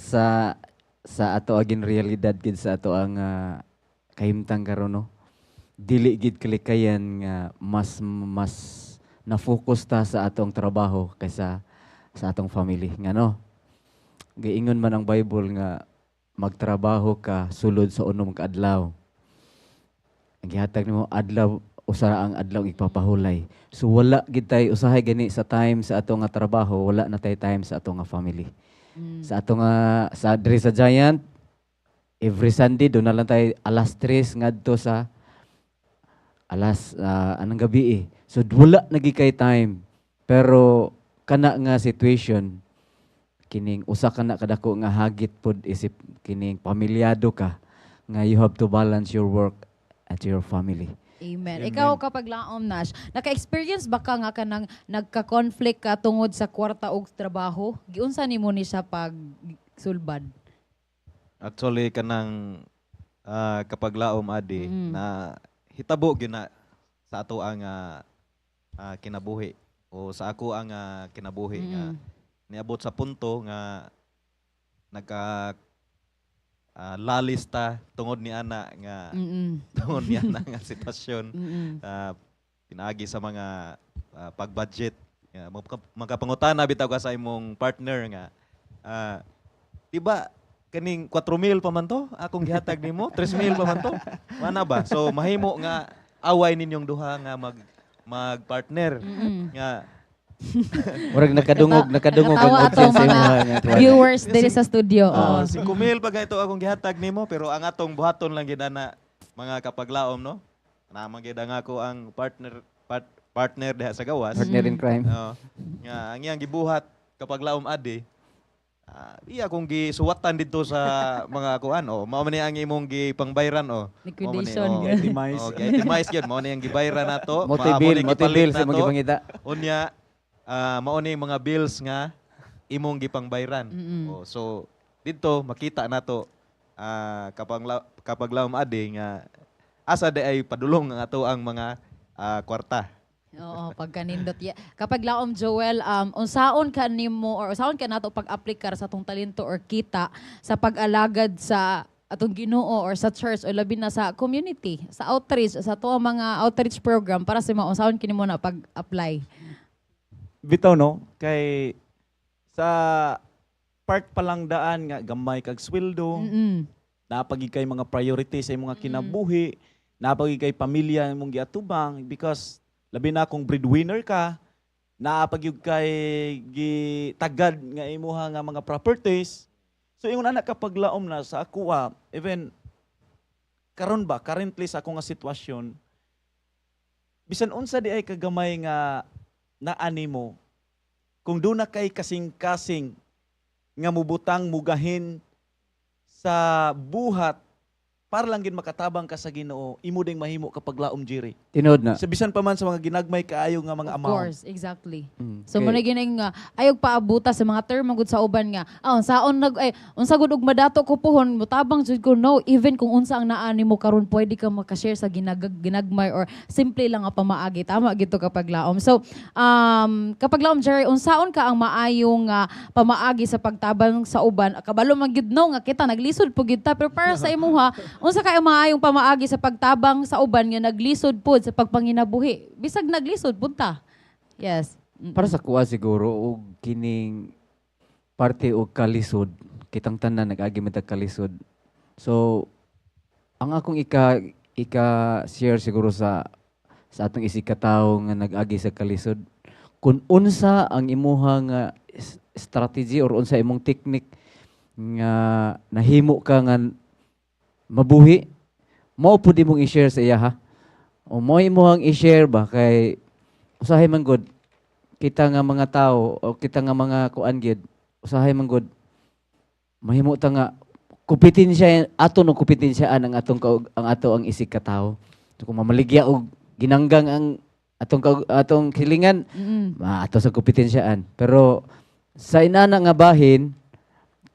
Sa ato agin realidad gid sa ato ang kahimtang karon, no, dili gid kalikayan nga mas mas na-focus ta sa atong trabaho kaysa sa atong family, ngano giingon man ang Bible nga magtrabaho ka sulod sa unom ka adlaw, ang gihatag nimo adlaw, usa ra ang adlaw ipapahulay. So wala gid tay usahay gani sa time sa ato nga trabaho, wala na tay time sa ato nga family, sa ato nga sa diri sa Giant, every Sunday doon na lang tayo alas 3 ngadto sa alas anong gabi eh. So wala na gid kay time. Pero kana nga situation, kining usa ka na kadako nga hagit pod isip kining pamilyado ka nga you have to balance your work at your family. Amen. Amen. Ikaw, kapaglaom Nash, naka-experience ba ka nga kanang nagka-conflict ka tungod sa kwarta og trabaho? Giunsa nimo ni siya pag sulbad? Actually, kanang kapaglaom adi na hitabo gyud na sa ato ang kinabuhi o sa ako ang kinabuhi nga niabot sa punto nga nagka lalis ta tungod ni ana nga tungod ni ana nga sitwasyon pinaagi sa mga pag-budget nga makapangutana bitaw ka sa imong partner nga di ba kaning 4,000 pa man to akong gihatag nimo, 3,000 pa man to, mana ba? So mahimo nga away ninyong duha nga mag mag-partner nga Murag nakadungog ang Nakatawa audience atong sa mga imuha nga tuwa. viewers diri sa studio. Oh, 5,000 pa ganito akong gihatag nimo, pero ang atong buhaton lang gid ana, mga kapaglaom, no, naman gid ang ako ang partner diha sa gawas. Partner in crime. Oo. Nga ang iyang gibuhat, kapaglaom adi, iya kong gisuwatan dito sa mga kuan, oh, mao man ni ang imong gipangbayran, oh. Liquidation. Mao man ni, Itemize. oh, gi-itemize gyud, mao ni ang gibayran nato. Mo Mao bill, ni mo gipalit bill sa nato. imong gipangita. Unya, mao ni mga bills nga imong gipangbayran. Oh, so Didto makita nato, kapag laom adi, nga asa di ay padulong ang ato ang mga kwarta. Oo, pagkanindot. Yeah. Kapag laom Joel, unsaon ka nimo or unsaon ka nato pag-aplikar sa atong talento or kita sa pag-alagad sa atong Ginoo or sa church o labi na sa community, sa outreach, sa ato ang mga outreach program para sa mga unsaon kini mo na pag-apply? Bitaw, no, kay sa part pa lang daan nga gamay kag sweldo, napagi kay mga priority sa imong mga kinabuhi, napagi kay pamilya imong giatubang because labi na kung breadwinner ka, naapag kay gitagad nga imuha nga mga properties. So ingon ana, kapag laom na sa ako, even karon ba, currently sa ako nga sitwasyon, bisan unsa di ay kagamay nga naanimo, kung duna kay kasing-kasing nga mubutang mugahin sa buhat para lang gid makatabang ka sa Ginoo, imo ding mahimo kapag laom, Jerry. Tinuod na. Sa bisan pa man sa mga ginagmay kaayo nga mga Of amount. course, exactly. So Kay- mo na gining nga ayog paabuta sa mga term gud sa uban nga unsaon nag ay unsa gud og madato ko puhon, mutabang jud ko. No, even kung unsa ang naa nimo karon, pwede ka makashare sa ginagmay or simple lang nga pamaagi. Tama gito, kapag laom. So kapag laom Jerry, unsaon ka ang maayong pamaagi sa pagtabang sa uban? Kabalo man gyud, no, nga kita naglisod po gyud ta, pero para sa imuha, unsa kay ang maayong pamaagi sa pagtabang sa uban nga naglisod pod sa pagpanginabuhi bisag naglisod pud ta? Yes. Para sa kuha siguro og kining parte og kalisod, kitang tanan nag-agi man tag kalisod. So ang akong ika ika share siguro sa atong isig katawo nga nag-agi sa kalisod, kung unsa ang imuha nga strategy or unsa imong technique nga nahimo ka nga mabuhi, mao pud imong i-share sa iya ha. O mo imong i-share ba kay usahay man gud kita nga mga tao o kita nga mga kuan gid, usahay man gud mahimo ta nga kompetensya ato no, kompetensyaan ang atong ang ato ang isig katawo. So, kung mamaligya og ginanggang ang atong atong hilingan, ato sa kompetensyaan. Pero sa inana nga bahin,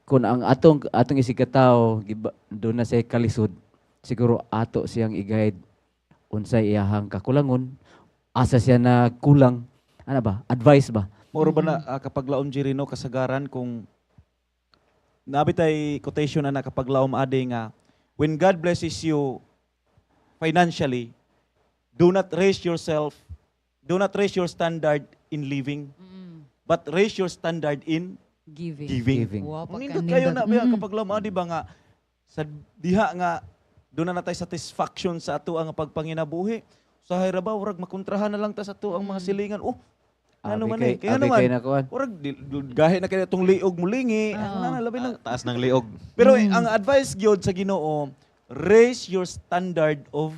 kung ang atong atong isig katawo doon na sa kalisod, siguro ato siyang i-guide unsay iyahang kakulangon, asa siya na kulang, ano ba, advice ba? Moro ba na, kapag laom Jerry, no, kasagaran kung nabitay quotation na kapag laom ade nga when God blesses you financially, do not raise yourself, do not raise your standard in living, but raise your standard in Giving. Giving. Giving. Wow, Nindot kayo na pagkanindot. ba kapag laom adi ba nga sa diha nga doon na natay satisfaction sa ato ang pagpanginabuhi. Sa ra ba urag makontrahan na lang ta sa ato ang mga silingan. Oh, ano Abi man kay, eh. Kaya abi naman, kay na kuan. urag gahi na kay itong liog mulingi. Oo. Ano na, labi lang. Taas ng liog. Pero ang advice gyud sa Ginoo, raise your standard of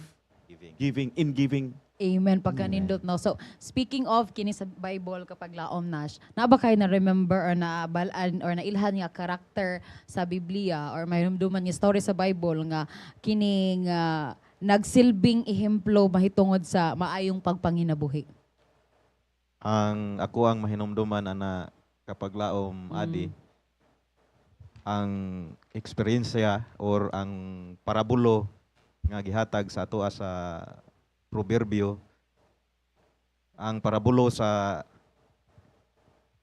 Giving. Giving in giving. Amen. Pagkanindot, no. So, speaking of kini sa Bible, kapag laom Nash, na ba kayo na remember or na balaan or nailhan nga karakter sa Biblia or may rumduman nga story sa Bible nga kining nagsilbing ehemplo mahitungod sa maayong pagpanginabuhi? Ang ako ang mahinumduman ana, kapag laom adi, ang eksperyensya or ang parabulo nga gihatag sa atoa sa Proverbio, ang parabulo sa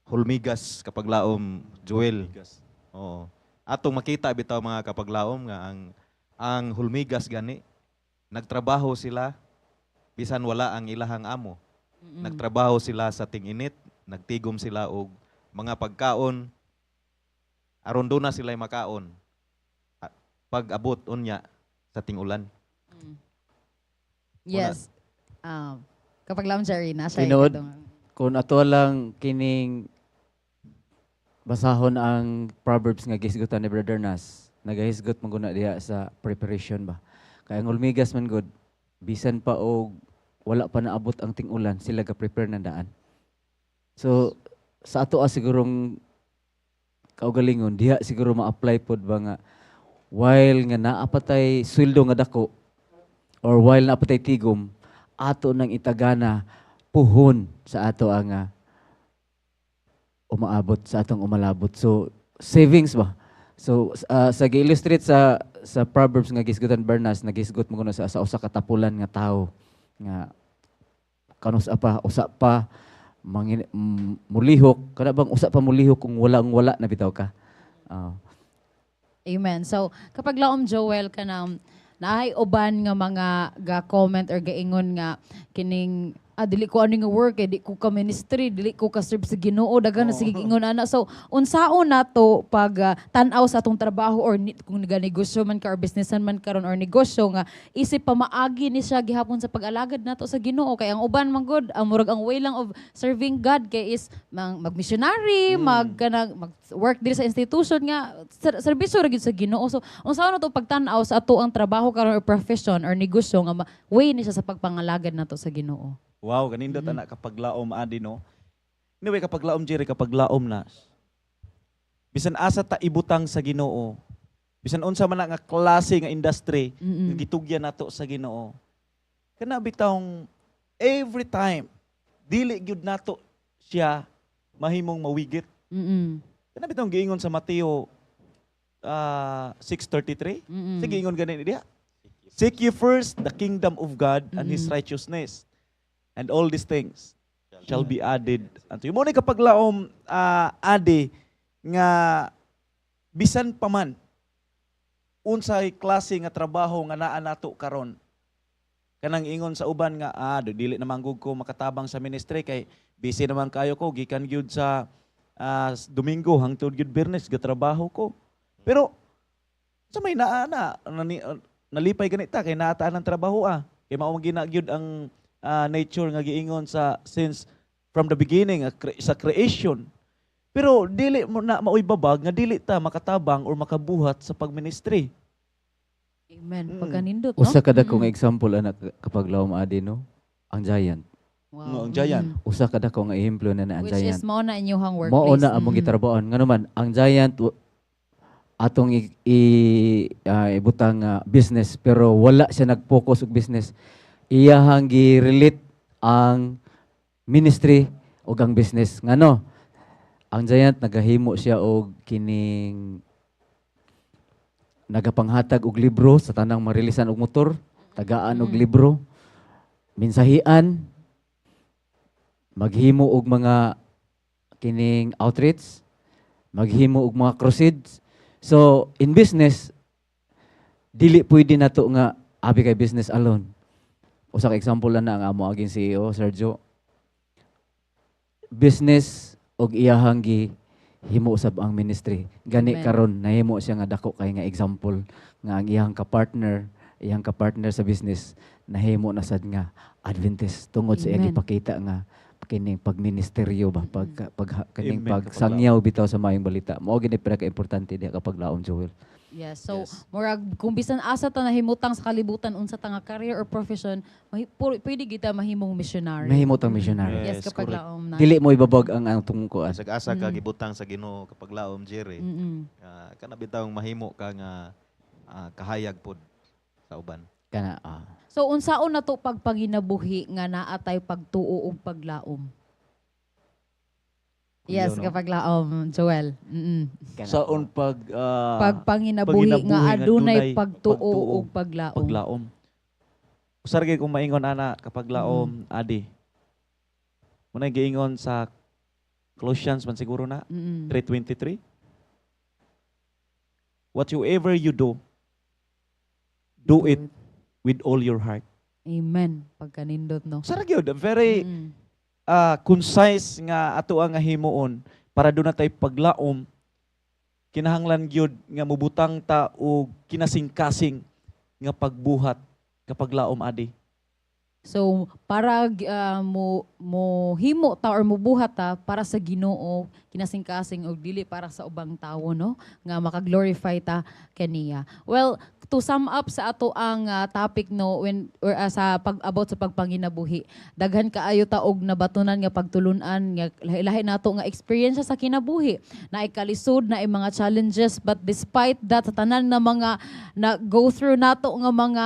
hulmigas, kapag laom Joel. Oo. Atong makita bitaw, mga kapaglaom, nga ang hulmigas gani nagtrabaho sila bisan wala ang ilahang amo. Nagtrabaho sila sa ting-init, nagtigom sila og mga pagkaon aron duna sila makaon pag-abot unya sa ting-ulan. Yes. Kapag laom Jerry, na siya. Tinuod. Kung ato lang kining basahon ang Proverbs nga gisgutan ni Brother Nas, nagahisgot man guna diha sa preparation ba. Kaya ang hulmigas man gud, bisan pa og wala pa naabot ang ting-ulan, sila ga-prepare na daan. So sa ato sigurong kaugalingon, diha siguro ma-apply pod ba nga while nga naa pa tay sweldo nga dako or while naa pa tay tigom, ato nang itagana puhon sa ato ang umaabot sa atong umalabot. So savings ba? So sa gi-illustrate sa Proverbs nga gisgutan Bernas, nagisgot mo kuno sa usa ka tapulan nga tawo nga kanus pa usa pa mulihok kana bang usa pa mulihok kung walang wala na bitaw ka. Ah. Amen. So, kapag laom, Joel, kanang naay uban nga mga ga comment or gaingon nga kining dili ko ani nga work eh, di ko ka ministry, dili ko ka serve sa Ginoo, daghan na sige ingon ana. So, unsaon nato pag tan-aw sa atong trabaho or kung naganegosyo man ka or businessan man karon or negosyo nga isip pamaagi ni siya gihapon sa pag-alagad nato sa Ginoo? Kay ang uban man gud, ang murag ang way lang of serving God kay is mag-missionary, mag kanang mag work diri sa institution nga serbisyo ra gyud sa Ginoo. So, unsaon nato pagtan-aw sa ato ang trabaho karon or profession or negosyo nga way ni siya sa pagpangalagad nato sa Ginoo? Wow, kanindot ana, kapaglaom Adi, no. Anyway, kapaglaom Jerry, kapaglaom Nas. Bisan asa ta ibutang sa Ginoo, bisan unsa man na nga klase nga industry nga gitugyan nato sa Ginoo. Kana bitawng every time dili gyud nato siya mahimong mawigit. Kana bitawng giingon sa Mateo 6:33. Sige, ingon gani diha. "Seek ye first the kingdom of God and His righteousness, and all these things shall be added unto you." Mao ni, kapaglaom Adi, nga bisan pa man unsay klase nga trabaho nga naa nato karon, kanang ingon sa uban nga dili naman gud ko makatabang sa ministry kay busy naman kayo ko, gikan gyud sa Domingo hangtod gyud Biyernes gatrabaho ko. Pero sa may naa na nalipay ganita kay naataan ng trabaho kay mao man gina gyud ang nature nga giingon sa since from the beginning sa creation. Pero dili mo na maoy babag nga dili ta makatabang or makabuhat sa pagministry. Amen. Pagkanindot, no? Usa ka dakong example ana, kapaglaom Adi, no. Ang Giant. Wow. No, ang Giant. Usa ka dako nga ehemplo na ang Which Giant. is mao na inyong workplace. Mao na among gitrabahoan. Ngano man ang Giant atong ibutang nga business, pero wala siya nag-focus og business. Iyahang gi-relate ang ministry ug ang business. Ngano? Ang Giant nagahimo siya og kining nagapanghatag og libro sa tanang marilisan og motor, tagaan og libro, mensahian, maghimo og mga kining outreach, maghimo og mga crusades. So, in business, dili pwede nato nga abi kay business alone. Usa ka example lang na ang amo aging CEO, Sergio. Business og iyahang gi himo usab ang ministry. Gani Amen. karon nahimo siya nga dako kay nga example nga ang iyang ka-partner sa business nahimo na sad nga Adventist tungod sa iyang Amen. gipakita nga kining pagministeryo ba, pag, pag kining Amen, pagsangyaw bitaw sa maayong balita. Mao gini pinaka-importante diha, kapaglaom Joel. Yes. So, murag kung bisan asa ta nahimutang sa kalibutan, unsa ta nga career or profession, pwede kita mahimong missionary. Mahimo tang missionary. Yes, Yes, kapag correct. laom na. Dili mo ibabag ang tungkuan. Sa asa ka gibutang sa Ginoo, kapaglaom Jerry, kana bitawng mahimo ka nga kahayag pod sa uban. Kana. So unsaon na to pagpanginabuhi nga naa tay pagtuo ug paglaom? Yes, Kuya, no? Kapag laom, Joel. Kana. Saon pag Pagpanginabuhi nga panginabuhi nga adunay dunay pagtuo pagtuo ug paglaom. Paglaom. Usar gyud kung maingon ana, kapaglaom Adi. Muna giingon sa Colossians man siguro na 3:23. "Whatever you do, do it with all your heart." Amen. Pagkanindot, no? Usar gyud, very concise nga ato ang himuon para duna tay paglaom, kinahanglan gyud nga mubutang ta og kinasingkasing nga pagbuhat, kapaglaom Adi. So para mo mo himo ta or mubuhat ta para sa Ginoo, kinasingkasing og dili para sa ubang tawo, no, nga maka-glorify ta kaniya. Well, to sum up sa ato ang topic, no, when or sa pag about sa pagpanginabuhi. Daghan kaayo ta og nabatunan nga pagtulunan nga lahi-lahi nato nga experience sa kinabuhi. Naay kalisod, naay mga challenges, but despite that, sa tanan na mga na go through nato nga mga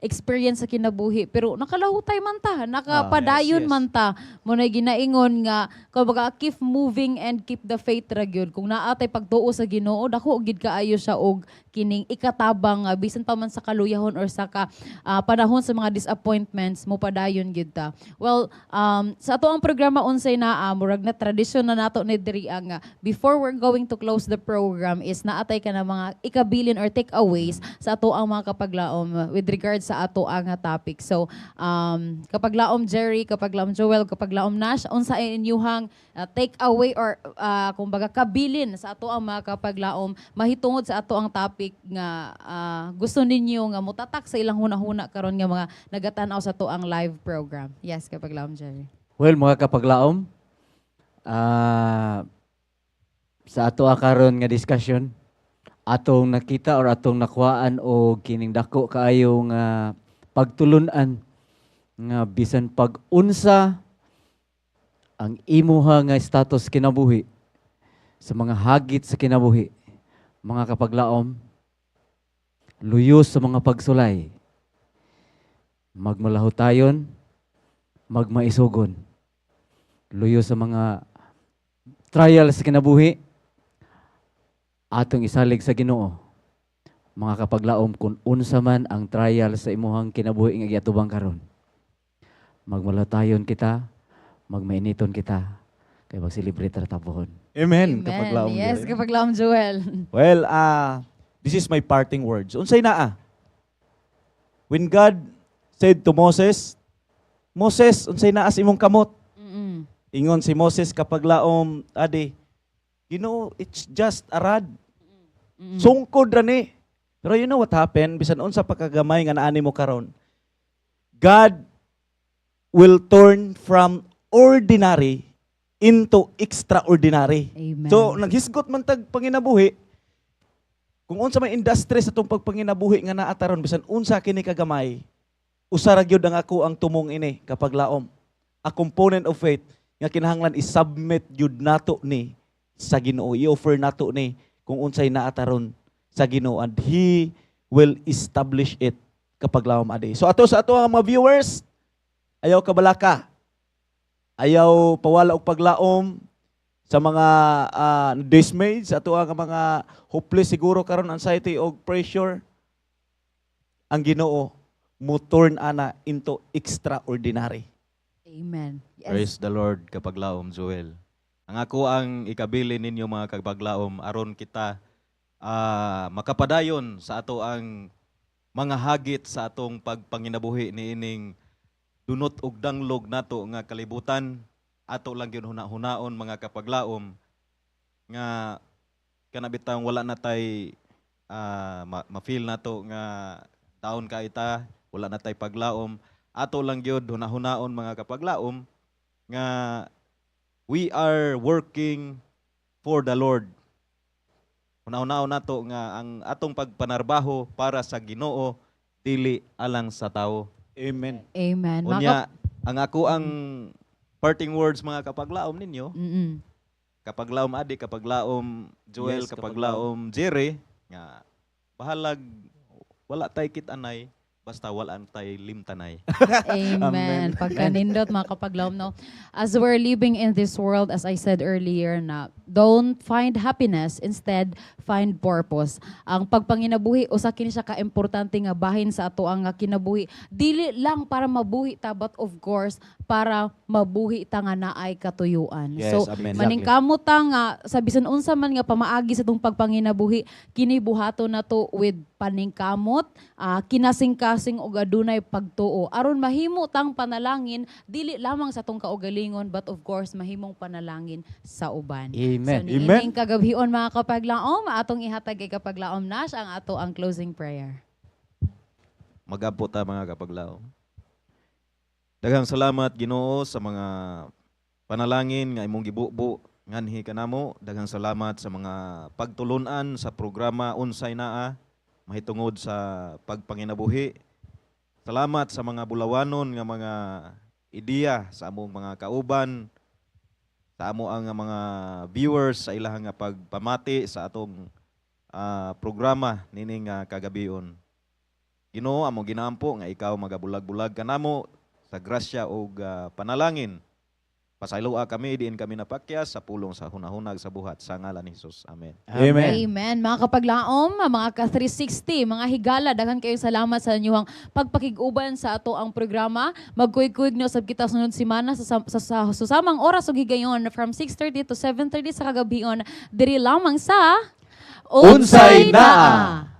experience sa kinabuhi, pero nakalaho Nakalahutay man ta, nakapadayon man ta. Mao na ginaingon nga kumbaga keep moving and keep the faith ra gyud. Kung naa tay pagtuo sa Ginoo, dako gid kaayo siya og kining ikatabang nga bisan pa man sa kaluyahon or sa panahon sa mga disappointments, mo padayon gid ta. Well, sa ato ang programa Unsay Naa, murag na tradisyon na nato ni diri ang before we're going to close the program is naatay ka na mga ikabilin or takeaways sa ato ang mga kapaglaom with regards sa ato ang topic. So, kapaglaom Jerry, kapaglaom Joel, kapaglaom Nash, unsa inyuhang take away or kumbaga kabilin sa ato ang mga kapaglaom mahitungod sa ato ang topic nga gusto ninyo nga mutatak sa ilang hunahuna karon nga mga nagatan-aw sa ato ang live program? Yes, kapaglaom Jerry. Well, mga kapaglaom, sa ato karon nga discussion, atong nakita or atong nakuhaan og kining dako kaayo nga pagtulunan nga bisan pag-unsa ang imuha nga status kinabuhi sa mga hagit sa kinabuhi, mga kapaglaom, luyos sa mga pagsulay, magmalahutayon, magmaisugon, luyo sa mga trial sa kinabuhi, atong isalig sa Ginoo. Mga kapaglaom, kung unsa man ang trial sa imuhang kinabuhi nga giatubang karon, magmalahutayon kita, magmainiton kita, kay mag-celebrate ra ta pohon. Amen. Kapaglaom Yes, Jerry. Kapaglaom Joel. Well, this is my parting words. Unsay naa? When God said to Moses, "Moses, unsay naa sa imong kamot?" Ingon si Moses, kapaglaom adi, "Ginoo, it's just a rod." Sungkod ra ni. Pero you know what happened? Bisan unsa pa kagamay nga naani mo karon, God will turn from ordinary into extraordinary. Amen. So naghisgot man tag panginabuhi, kung unsa may industry sa atong pagpanginabuhi nga naa taron, bisan unsa kini kagamay, usa ra gyud ang ako ang tumong ini, kapaglaom. A component of faith nga kinahanglan i-submit gyud nato ni sa Ginoo, i-offer nato ni kung unsay naa taron sa Ginoo and He will establish it, kapaglaom adi. So ato sa ato ang mga viewers, ayaw kabalaka. Ayaw pawala og paglaom sa mga dismayed, sa ato ang mga hopeless siguro karon, anxiety og pressure. Ang Ginoo mo turn ana into extraordinary. Amen. Yes. Praise the Lord, kapaglaom Joel. Ang ako ang ikabili ninyo, mga kapaglaom, aron kita makapadayon sa ato ang mga hagit sa atong pagpanginabuhi niining dunot og danglog nato nga kalibutan, ato lang gyud huna-hunaon, mga kapaglaom, nga kana bitang wala na tay ma-feel nato nga taon ka ita, wala na tay paglaom, ato lang gyud hunahunaon, mga kapaglaom, nga we are working for the Lord. Hunahunaon nato nga ang atong pagpanarbaho para sa Ginoo, dili alang sa tao. Amen. Amen. Mga Unya, ang ako ang parting words, mga kapaglaom ninyo, kapaglaom Adi, kapaglaom Joel, Yes, kapaglaom Jerry, nga bahalag wala tay kit-anay, basta wala tay limtanay. Amen. Pagkanindot, mga kapaglaom, no? As we're living in this world, as I said earlier, na don't find happiness, instead find purpose. Ang pagpanginabuhi, usa kini siya ka-importante nga bahin sa ato ang nga kinabuhi. Dili lang para mabuhi ta, but of course, para mabuhi ta nga naay katuyuan. Yes, So, amen. maningkamot ta nga sa bisan unsa man nga pamaagi sa atong pagpanginabuhi, kini buhaton nato with paningkamot, kinasing-kasing ug adunay pagtuo aron mahimo tang panalangin dili lamang sa atong kaugalingon, but of course mahimong panalangin sa uban. Amen. So niining kagabhion, mga kapaglaom, atong ihatag kay Kapaglaom Nash ang ato ang closing prayer. Mag-ampo ta, mga kapaglaom. Daghang salamat, Ginoo, sa mga panalangin nga imong gibubo nganhi kanamo. Daghang salamat sa mga pagtulunan sa programa Unsay Naa mahitungod sa pagpanginabuhi. Salamat sa mga bulawanon nga mga ideya sa among mga kauban, sa amo ang mga viewers sa ilahang nga pagpamati sa atong programa nining kagabion. Ginoo, amo ginaampo nga ikaw magabulag-bulag kanamo Sa grasya ug panalangin. Pasayloa kami diin kami napakyas sa pulong, sa hunahunag, sa buhat, sa ngalan ni Jesus. Amen. Amen. Amen. Mga kapaglaom, mga ka-360, mga higala, daghan kayo salamat sa inyong pagpakig-uban sa ato ang programa. Magkuykuig no sab kita sunod semana sa susamang oras ug higayon from 6:30 to 7:30 sa kagabhion diri lamang sa Unsay Naa!